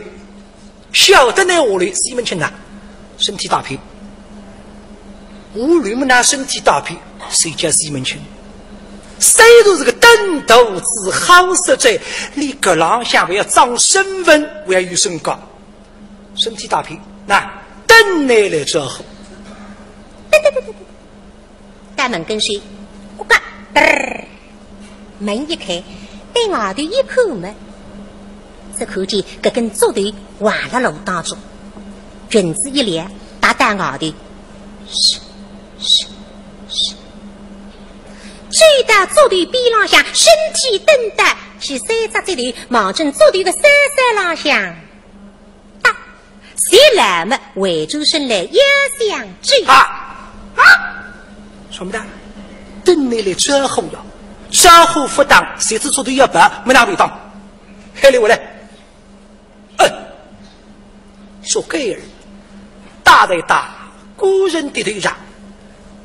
晓得拿下来，西门庆呐，身体打偏。下来么拿身体打偏，谁叫西门庆？虽然是个登徒子好色者，你搿浪向还要长身份，还要有身价。身体打偏，那等你来招呼。哒哒哒哒哒。 到门跟首，咕嘎，嘚儿，门一开，对外头一看么，只看见搿根竹头横辣路当中，裙子一撩，踏到外头，嘘，嘘，嘘。走到竹头边浪向，身体蹬到，去三只脚头望准竹头个山山浪向 哒，谁来么回转身来要想追。啊！啊！什么的？等你来招呼呀，招呼不当，谁知竹头要跑，没拿味道。嘿，你回来。嗯，竹竿儿，搭在大官人的头上，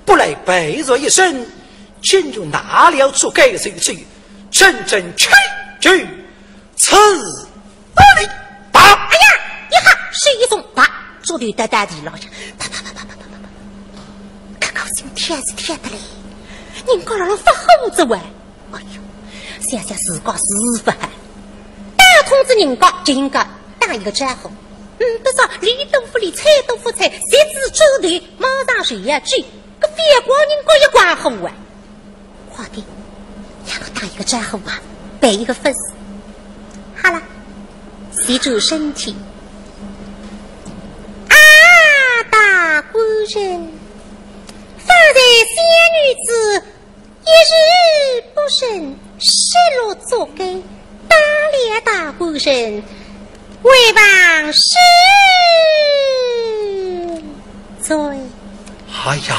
不来陪着一声，竟就拿了竹竿手去，真正去去 此哪里？打！哎呀，一吓，手一松，啪，竹头搭到地浪向，啪啪啪啪啪啪啪啪，搿个心跳是跳得来，人家辣辣发火着喂。哎哟，想想自家是勿好，打通仔人家就应该打一个招呼。嗯，不说理都不理，睬都不睬，直接竹头马上就要追，搿反光人家一光火啊！ 快点，让我打一个招呼吧，摆一个份子。好了，斜转身体。啊，大官人，方才小女子一时不慎失落竹竿，打了大官人， 为望恕罪。哎呀，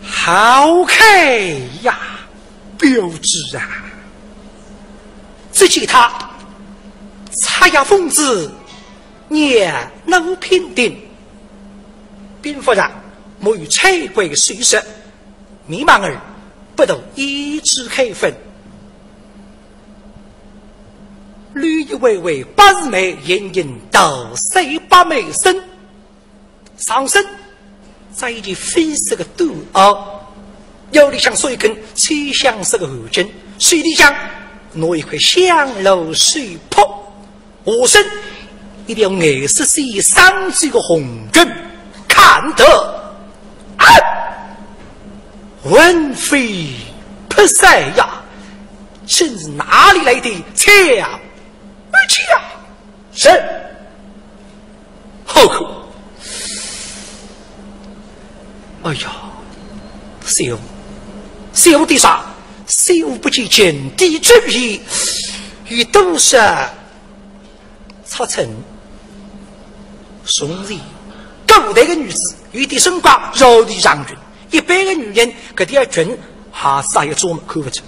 好看呀，标致啊！只见他插下凤子，眼目平定，并不然没有采桂水色， 迷茫而不度胭脂开粉。柳叶微微百日梅，盈盈桃色百媚生。上身着一件绯色的短袄，腰里向束一根秋香色的汗巾，手里向拿一块香炉手帕。 下身一条颜色鲜艳生机的红巾，看得，啊，魂飞魄散呀！真是哪里来的强而气呀？是，好看。哎呀，小，小的啥？小不及今的主意，有多少 出尘。从前，古代的女子有点身价，要地上裙，一般的女人搿点裙，还是也要遮么看勿出。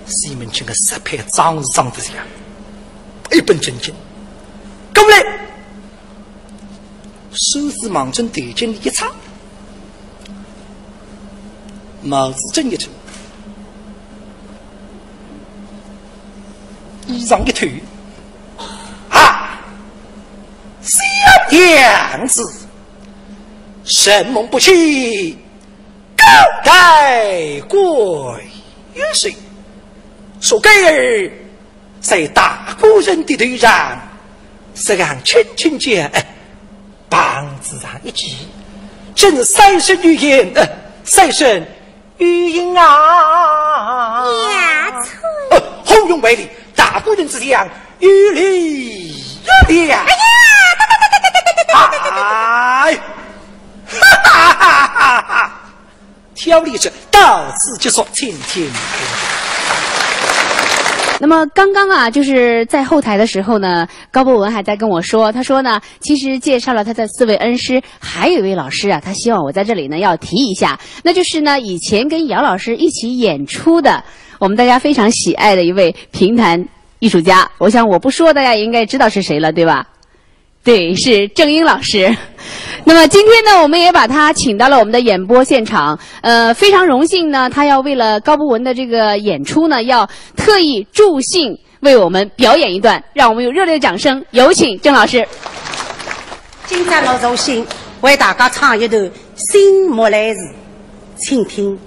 西门庆的实拍装是装得像，一本正经。过来， 手指望准头颈里一插，帽子正一脱，衣裳一脱，啊，小娘子，承蒙不弃，高抬贵手，说：“孩儿 在大官人的头上，实梗轻轻叫，哎，棒子上一记，真是三生有幸，呃，三生有幸啊！”呀，错！呃，后用为礼，大官人之上，有礼有礼啊！哎呀，哎，哈哈哈哈哈！条例者，到此结束，请听。那么刚刚啊，就是在后台的时候呢，高博文还在跟我说，他说呢，其实介绍了他的四位恩师，还有一位老师啊，他希望我在这里呢要提一下，那就是呢，以前跟姚老师一起演出的，我们大家非常喜爱的一位评弹艺术家。我想我不说，大家也应该知道是谁了，对吧？对，是郑英老师。那么今天呢，我们也把他请到了我们的演播现场。呃，非常荣幸呢，他要为了高博文的这个演出呢，要特意助兴为我们表演一段，让我们用热烈的掌声，有请郑老师。今朝我助兴为大家唱一段《新木兰辞》，请听。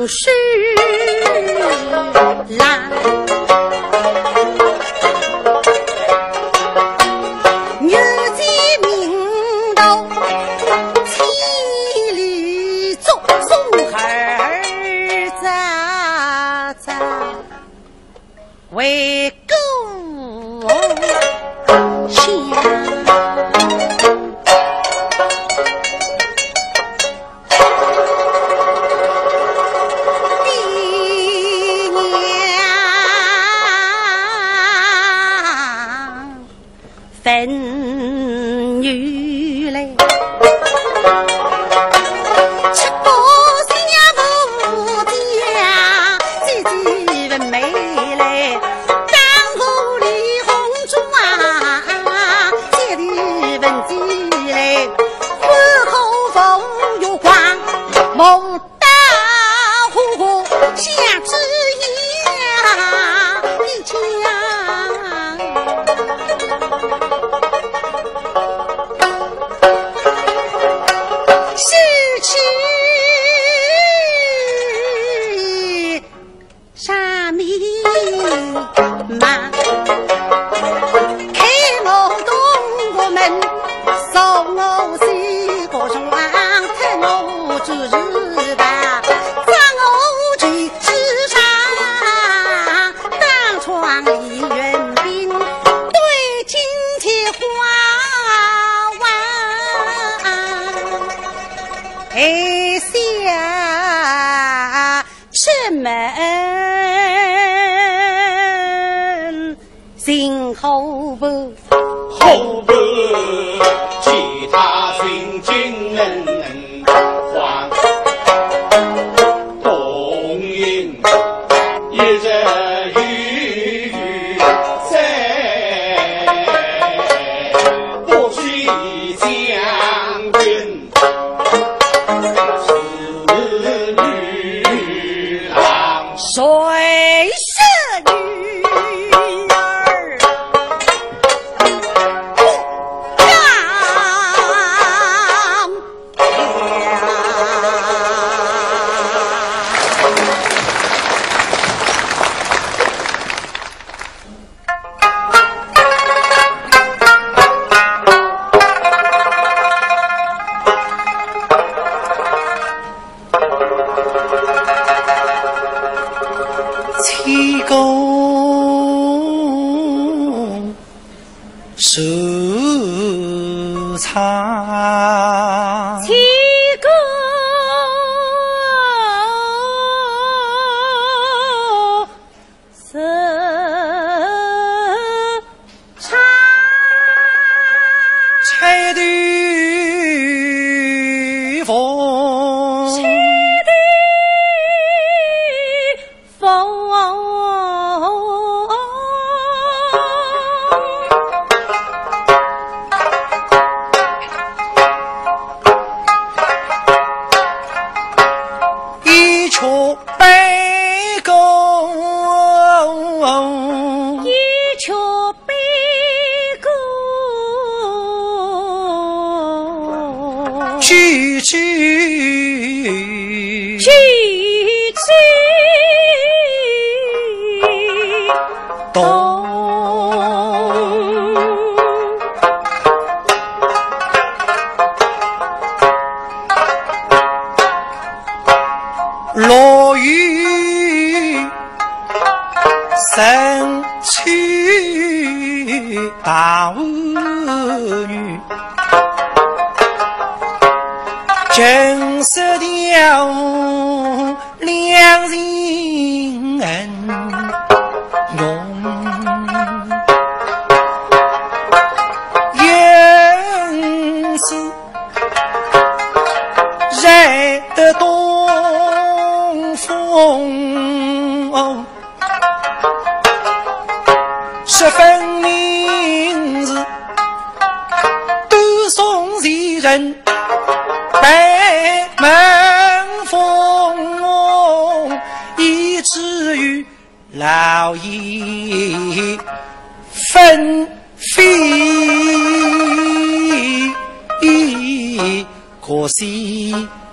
是啦，女子名道千里足，送儿早早回故乡。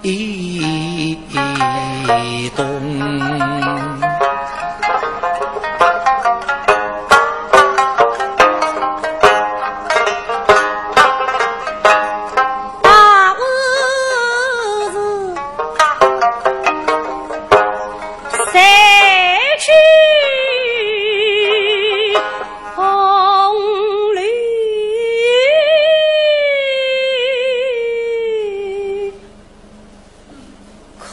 移动。大儿子，谁去红绿？ 空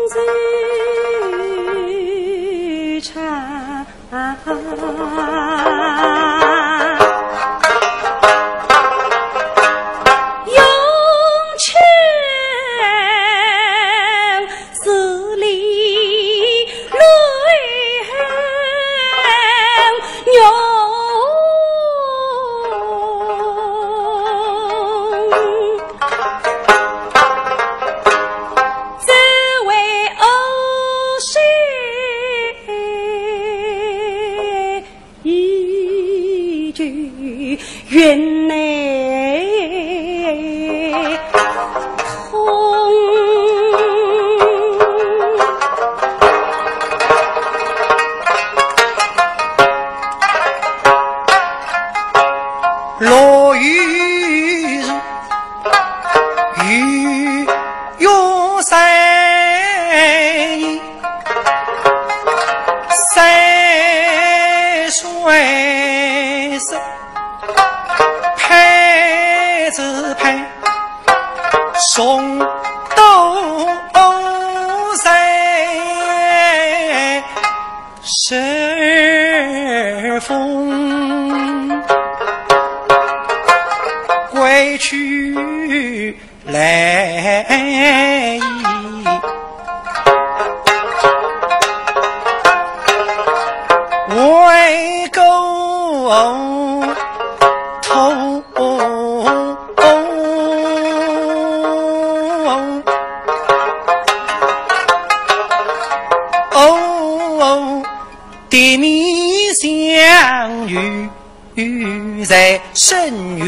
自长。用情是泪流只为儿时依旧云内痛。 落雨时，雨又在，山水是拍着拍，送到在 随风归去来兮，为故土。 哦，地面相遇在深渊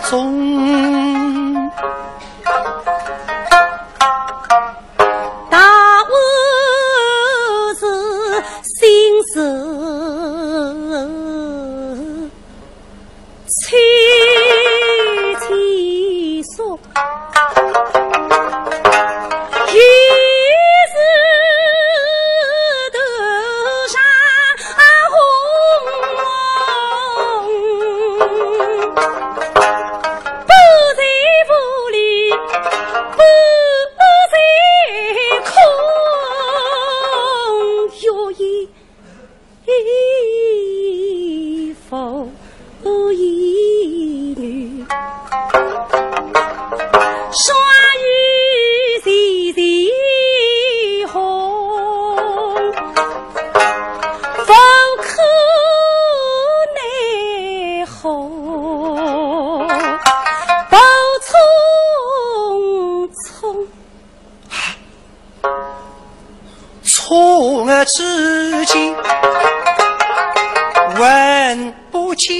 中。大儿子心事 千千诉，一时头上红，不在屋里，不在空，月夜 一幅一女，双眼细细红，无可奈何，不匆匆。 错愕之间，闻不见。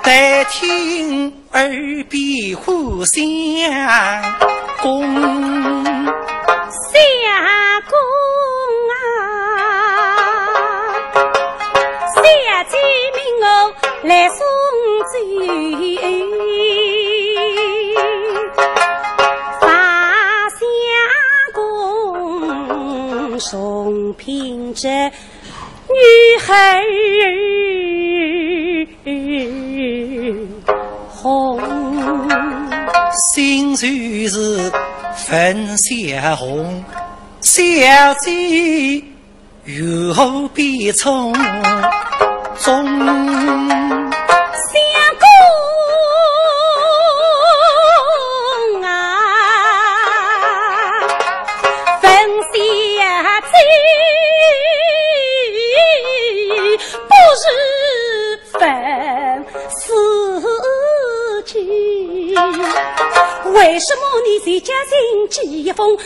但听 耳边呼相公。相公啊，小姐命我来送酒。大相公送聘之，女儿 红。心事是粉霞红，小姐又何必匆匆。相公啊，粉霞姐不是 粉丝巾。为什么你在家心寄一封，说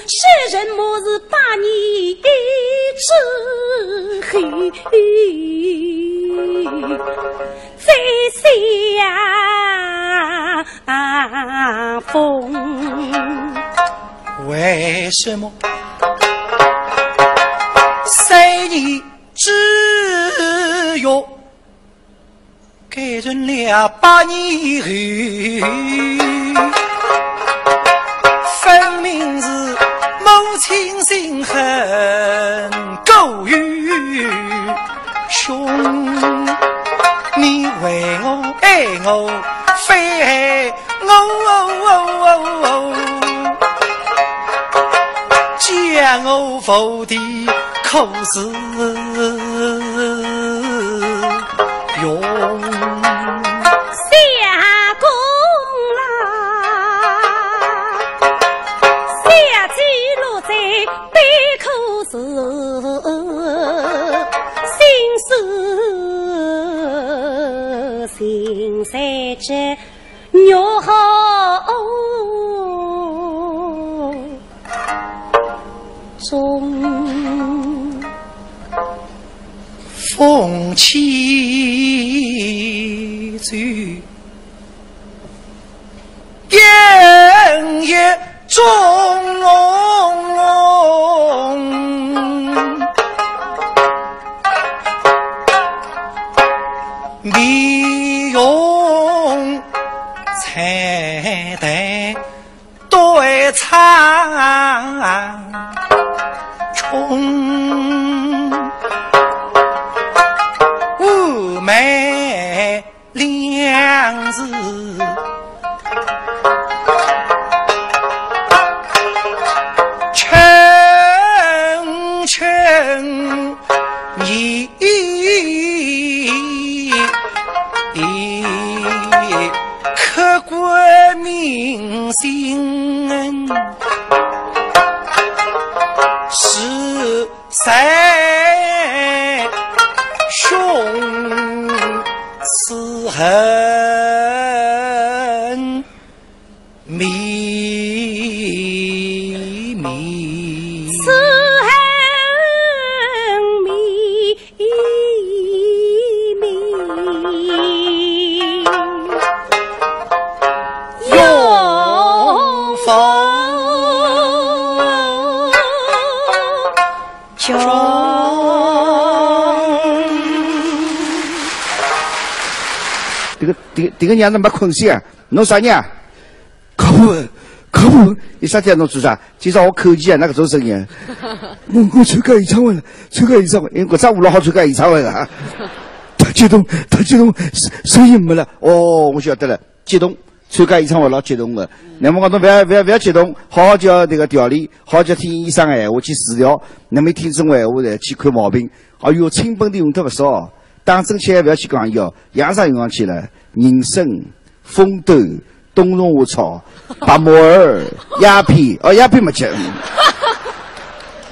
什么是百年之后再相逢。为什么三年之约 改成了八年后，分明是母亲心狠过于凶。你为我爱我，非爱我，将我无地可是 用。相公啦，小姐落在悲苦时，心事心在这 月红中。风起时，烟雨中。 面容惨淡对苍穹，妩媚两字，沉沉 你刻骨铭心，是谁兄此恨 绵绵。此恨绵绵。永无 迭个，迭个，迭个娘是没困醒啊？侬啥人啊？靠谱，靠谱！伊啥体啊？侬做啥？今朝我口技啊，哪搿种声音啊？我，我参加演唱会了，参加演唱会，因为搿只舞老好参加演唱会个啊。太激动，太激动，声，声音没了。哦，我晓得了。 激动，参加演唱会老激动个。那么我讲侬勿要，勿要，勿要激动，好好叫迭个调理，好好叫听医生个闲话去治疗，那么听医生个闲话呢，去看毛病。哎哟，亲本头用脱勿少，打针吃药勿要去讲伊哦，养啥用上去了？人参、蜂豆、冬虫夏草、白木耳、鸦片，哦，鸦片没吃。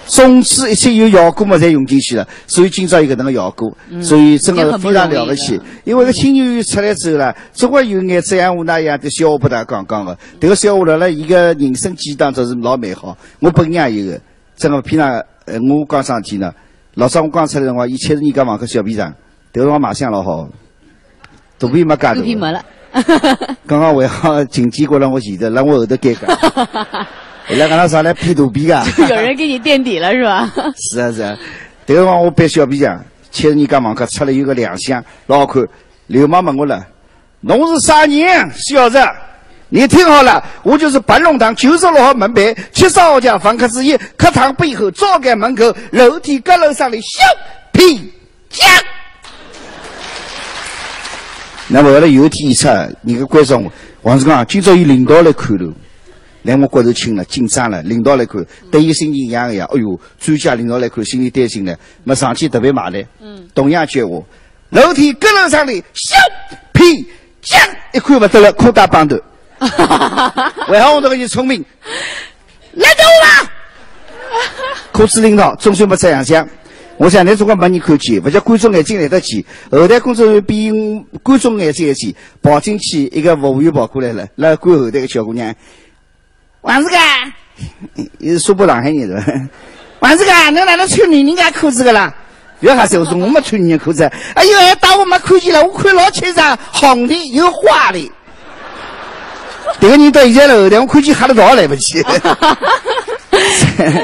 总之一切有效果么，侪用进去了，所以今朝有搿能个效果，嗯，所以真个是非常了不起。因为搿个亲友出来之后啦，总归有眼这样无那样的笑话拨大家讲讲个。迭个笑话辣辣伊个人生记忆当中是老美好。我本人也有个，真个平常，呃，我讲桩事体呢，老早我刚出来辰光，伊七十二家房客小皮匠，迭个辰光卖相老好。 肚皮没介大。肚皮没了。刚刚还好，琴姐过来我前头，辣我后头尴尬。伊拉讲啥来拍肚皮啊？有人给你垫底了是吧？是啊，是啊。迭个辰光我扮小皮匠，七十二家房客出来有个亮相，老好看。流氓问我了：“侬是啥人？”“小子，你听好了，我就是白龙堂九十六号门牌七十二家房客之一，客堂背后招待门口，楼梯阁楼上的小皮匠。” 那么后来有一天演出，人家观众，王志刚，今朝有领导来看了，来我骨头轻了，紧张了，领导来看，搭伊心情一样个呀。哎哟，专家领导来看，心里担心了，么上去特别卖力，嗯，同样叫我，楼梯阁楼上的小皮匠，一看勿得了，裤带绑断。还好我搿个人聪明， 来找我吧。科子领导总算没这样讲。我想，侬总归没人看见，勿叫观众眼睛来得及。后台工作人员比观众眼睛还尖，跑进去一个服务员跑过来了，来管后台个小姑娘。王志刚，伊是苏北上海人是吧？还是讲，侬哪能穿女人家裤子个啦？勿要瞎说，我说我没穿女人裤子。哎哟，哎，当我没看见了，我看老清爽，红的有花的。迭个人到现在了，连我看见吓得逃也来不及。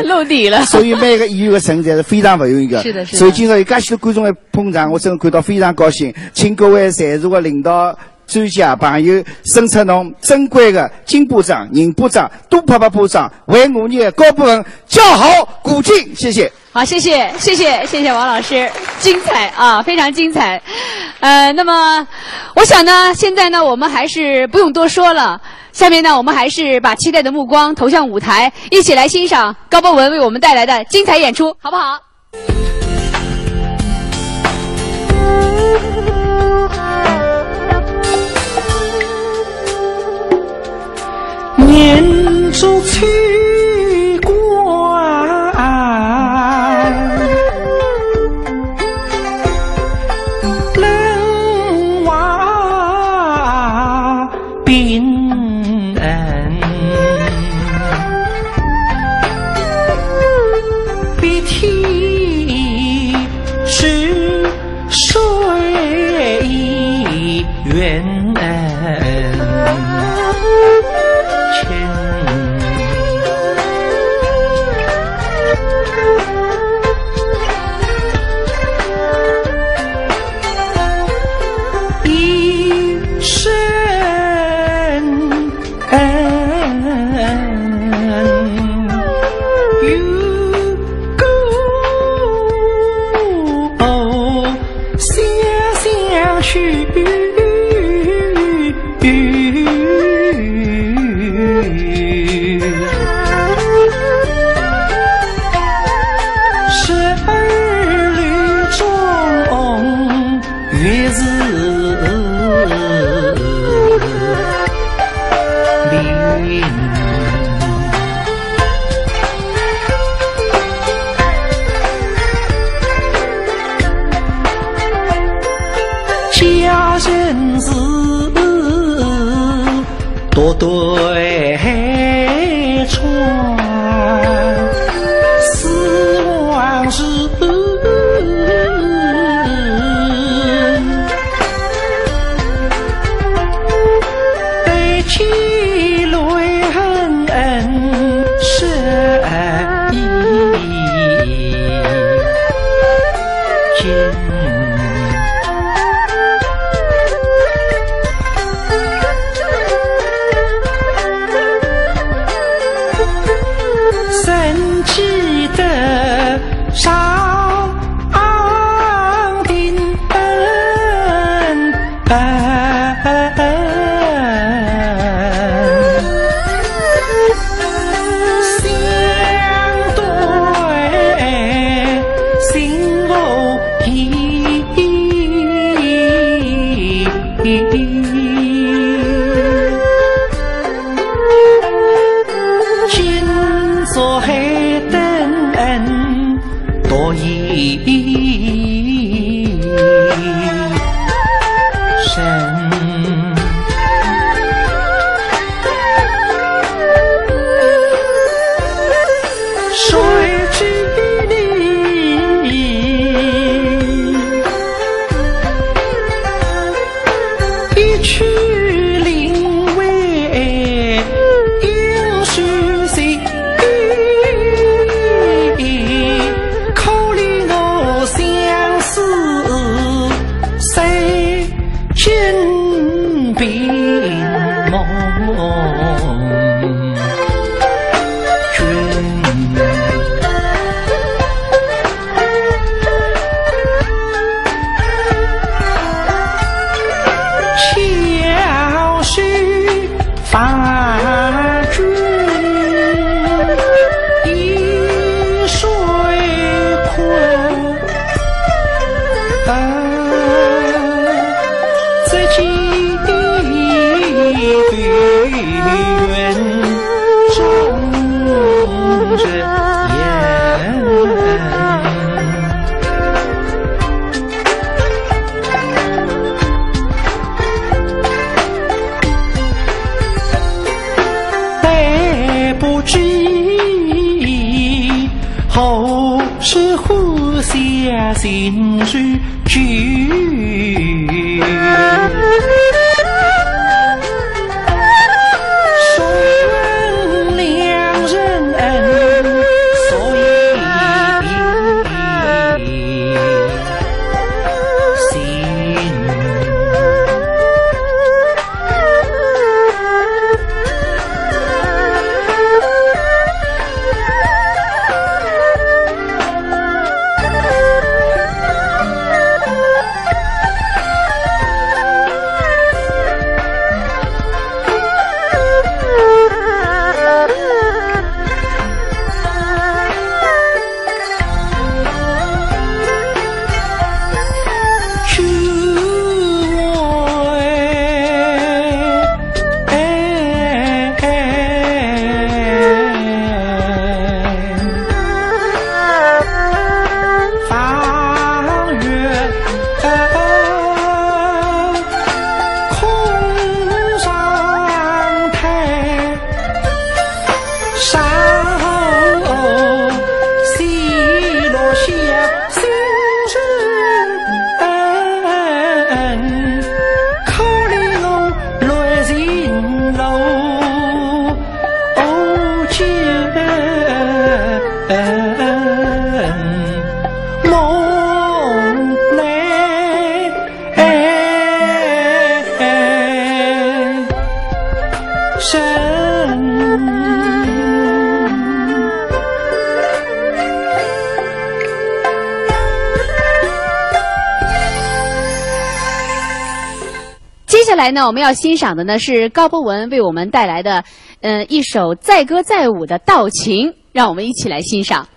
露底了。所以每个演员的成才是非常不容易的。是的，是的。所以今朝有介许多观众来捧场，我真的感到非常高兴。请各位在座的领导、专家朋友伸出侬珍贵的金巴掌、银巴掌，多拍拍巴掌，为我们的高博文叫好鼓劲，谢谢。好，谢谢，谢谢，谢谢王老师，精彩啊，非常精彩。呃，那么我想呢，现在呢，我们还是不用多说了。下面呢，我们还是把期待的目光投向舞台，一起来欣赏高博文为我们带来的精彩演出，好不好？人做秋官，冷瓦冰恩，比天是 水云深。一生 恩，有过相相许。十二路中 月是明。佳人是 独对窗，思往事，对起泪痕深意。心如旧。送两人恩，所以心。接下来呢，我们要欣赏的呢是高博文为我们带来的，呃，一首载歌载舞的道情，让我们一起来欣赏。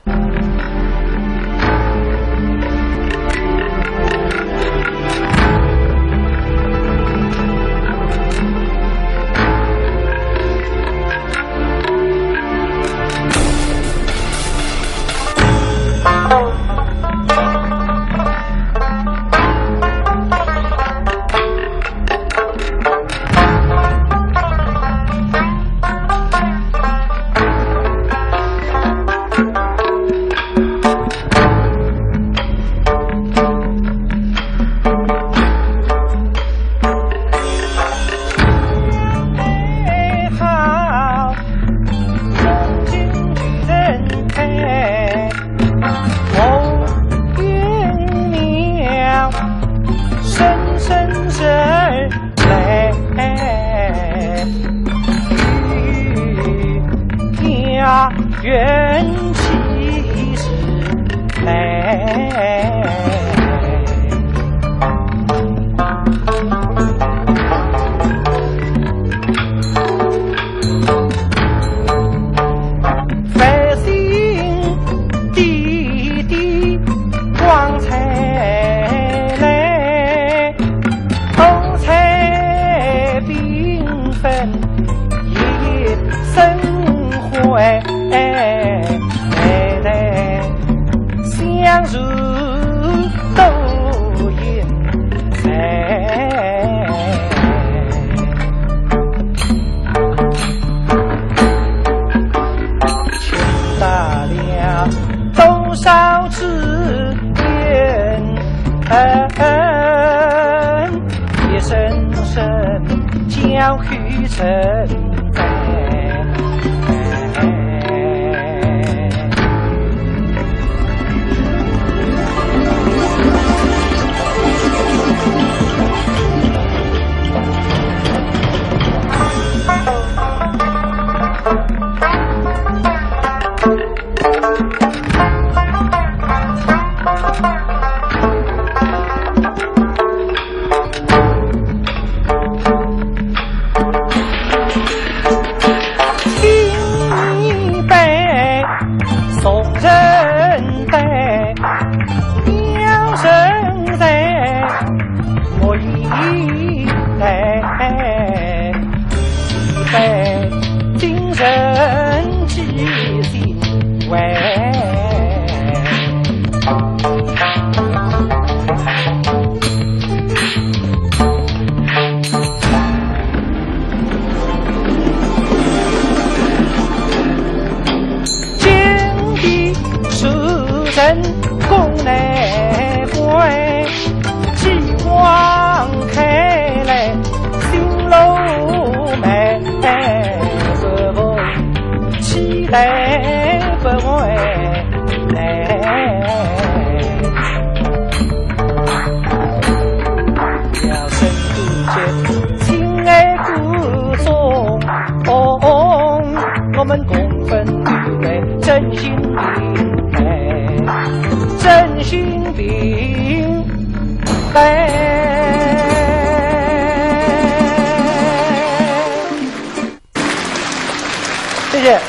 谢谢。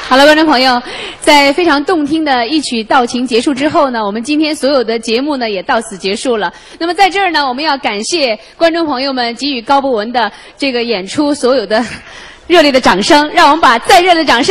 好了，观众朋友，在非常动听的一曲道情结束之后呢，我们今天所有的节目呢也到此结束了。那么在这儿呢，我们要感谢观众朋友们给予高博文的这个演出所有的热烈的掌声，让我们把再热烈的掌声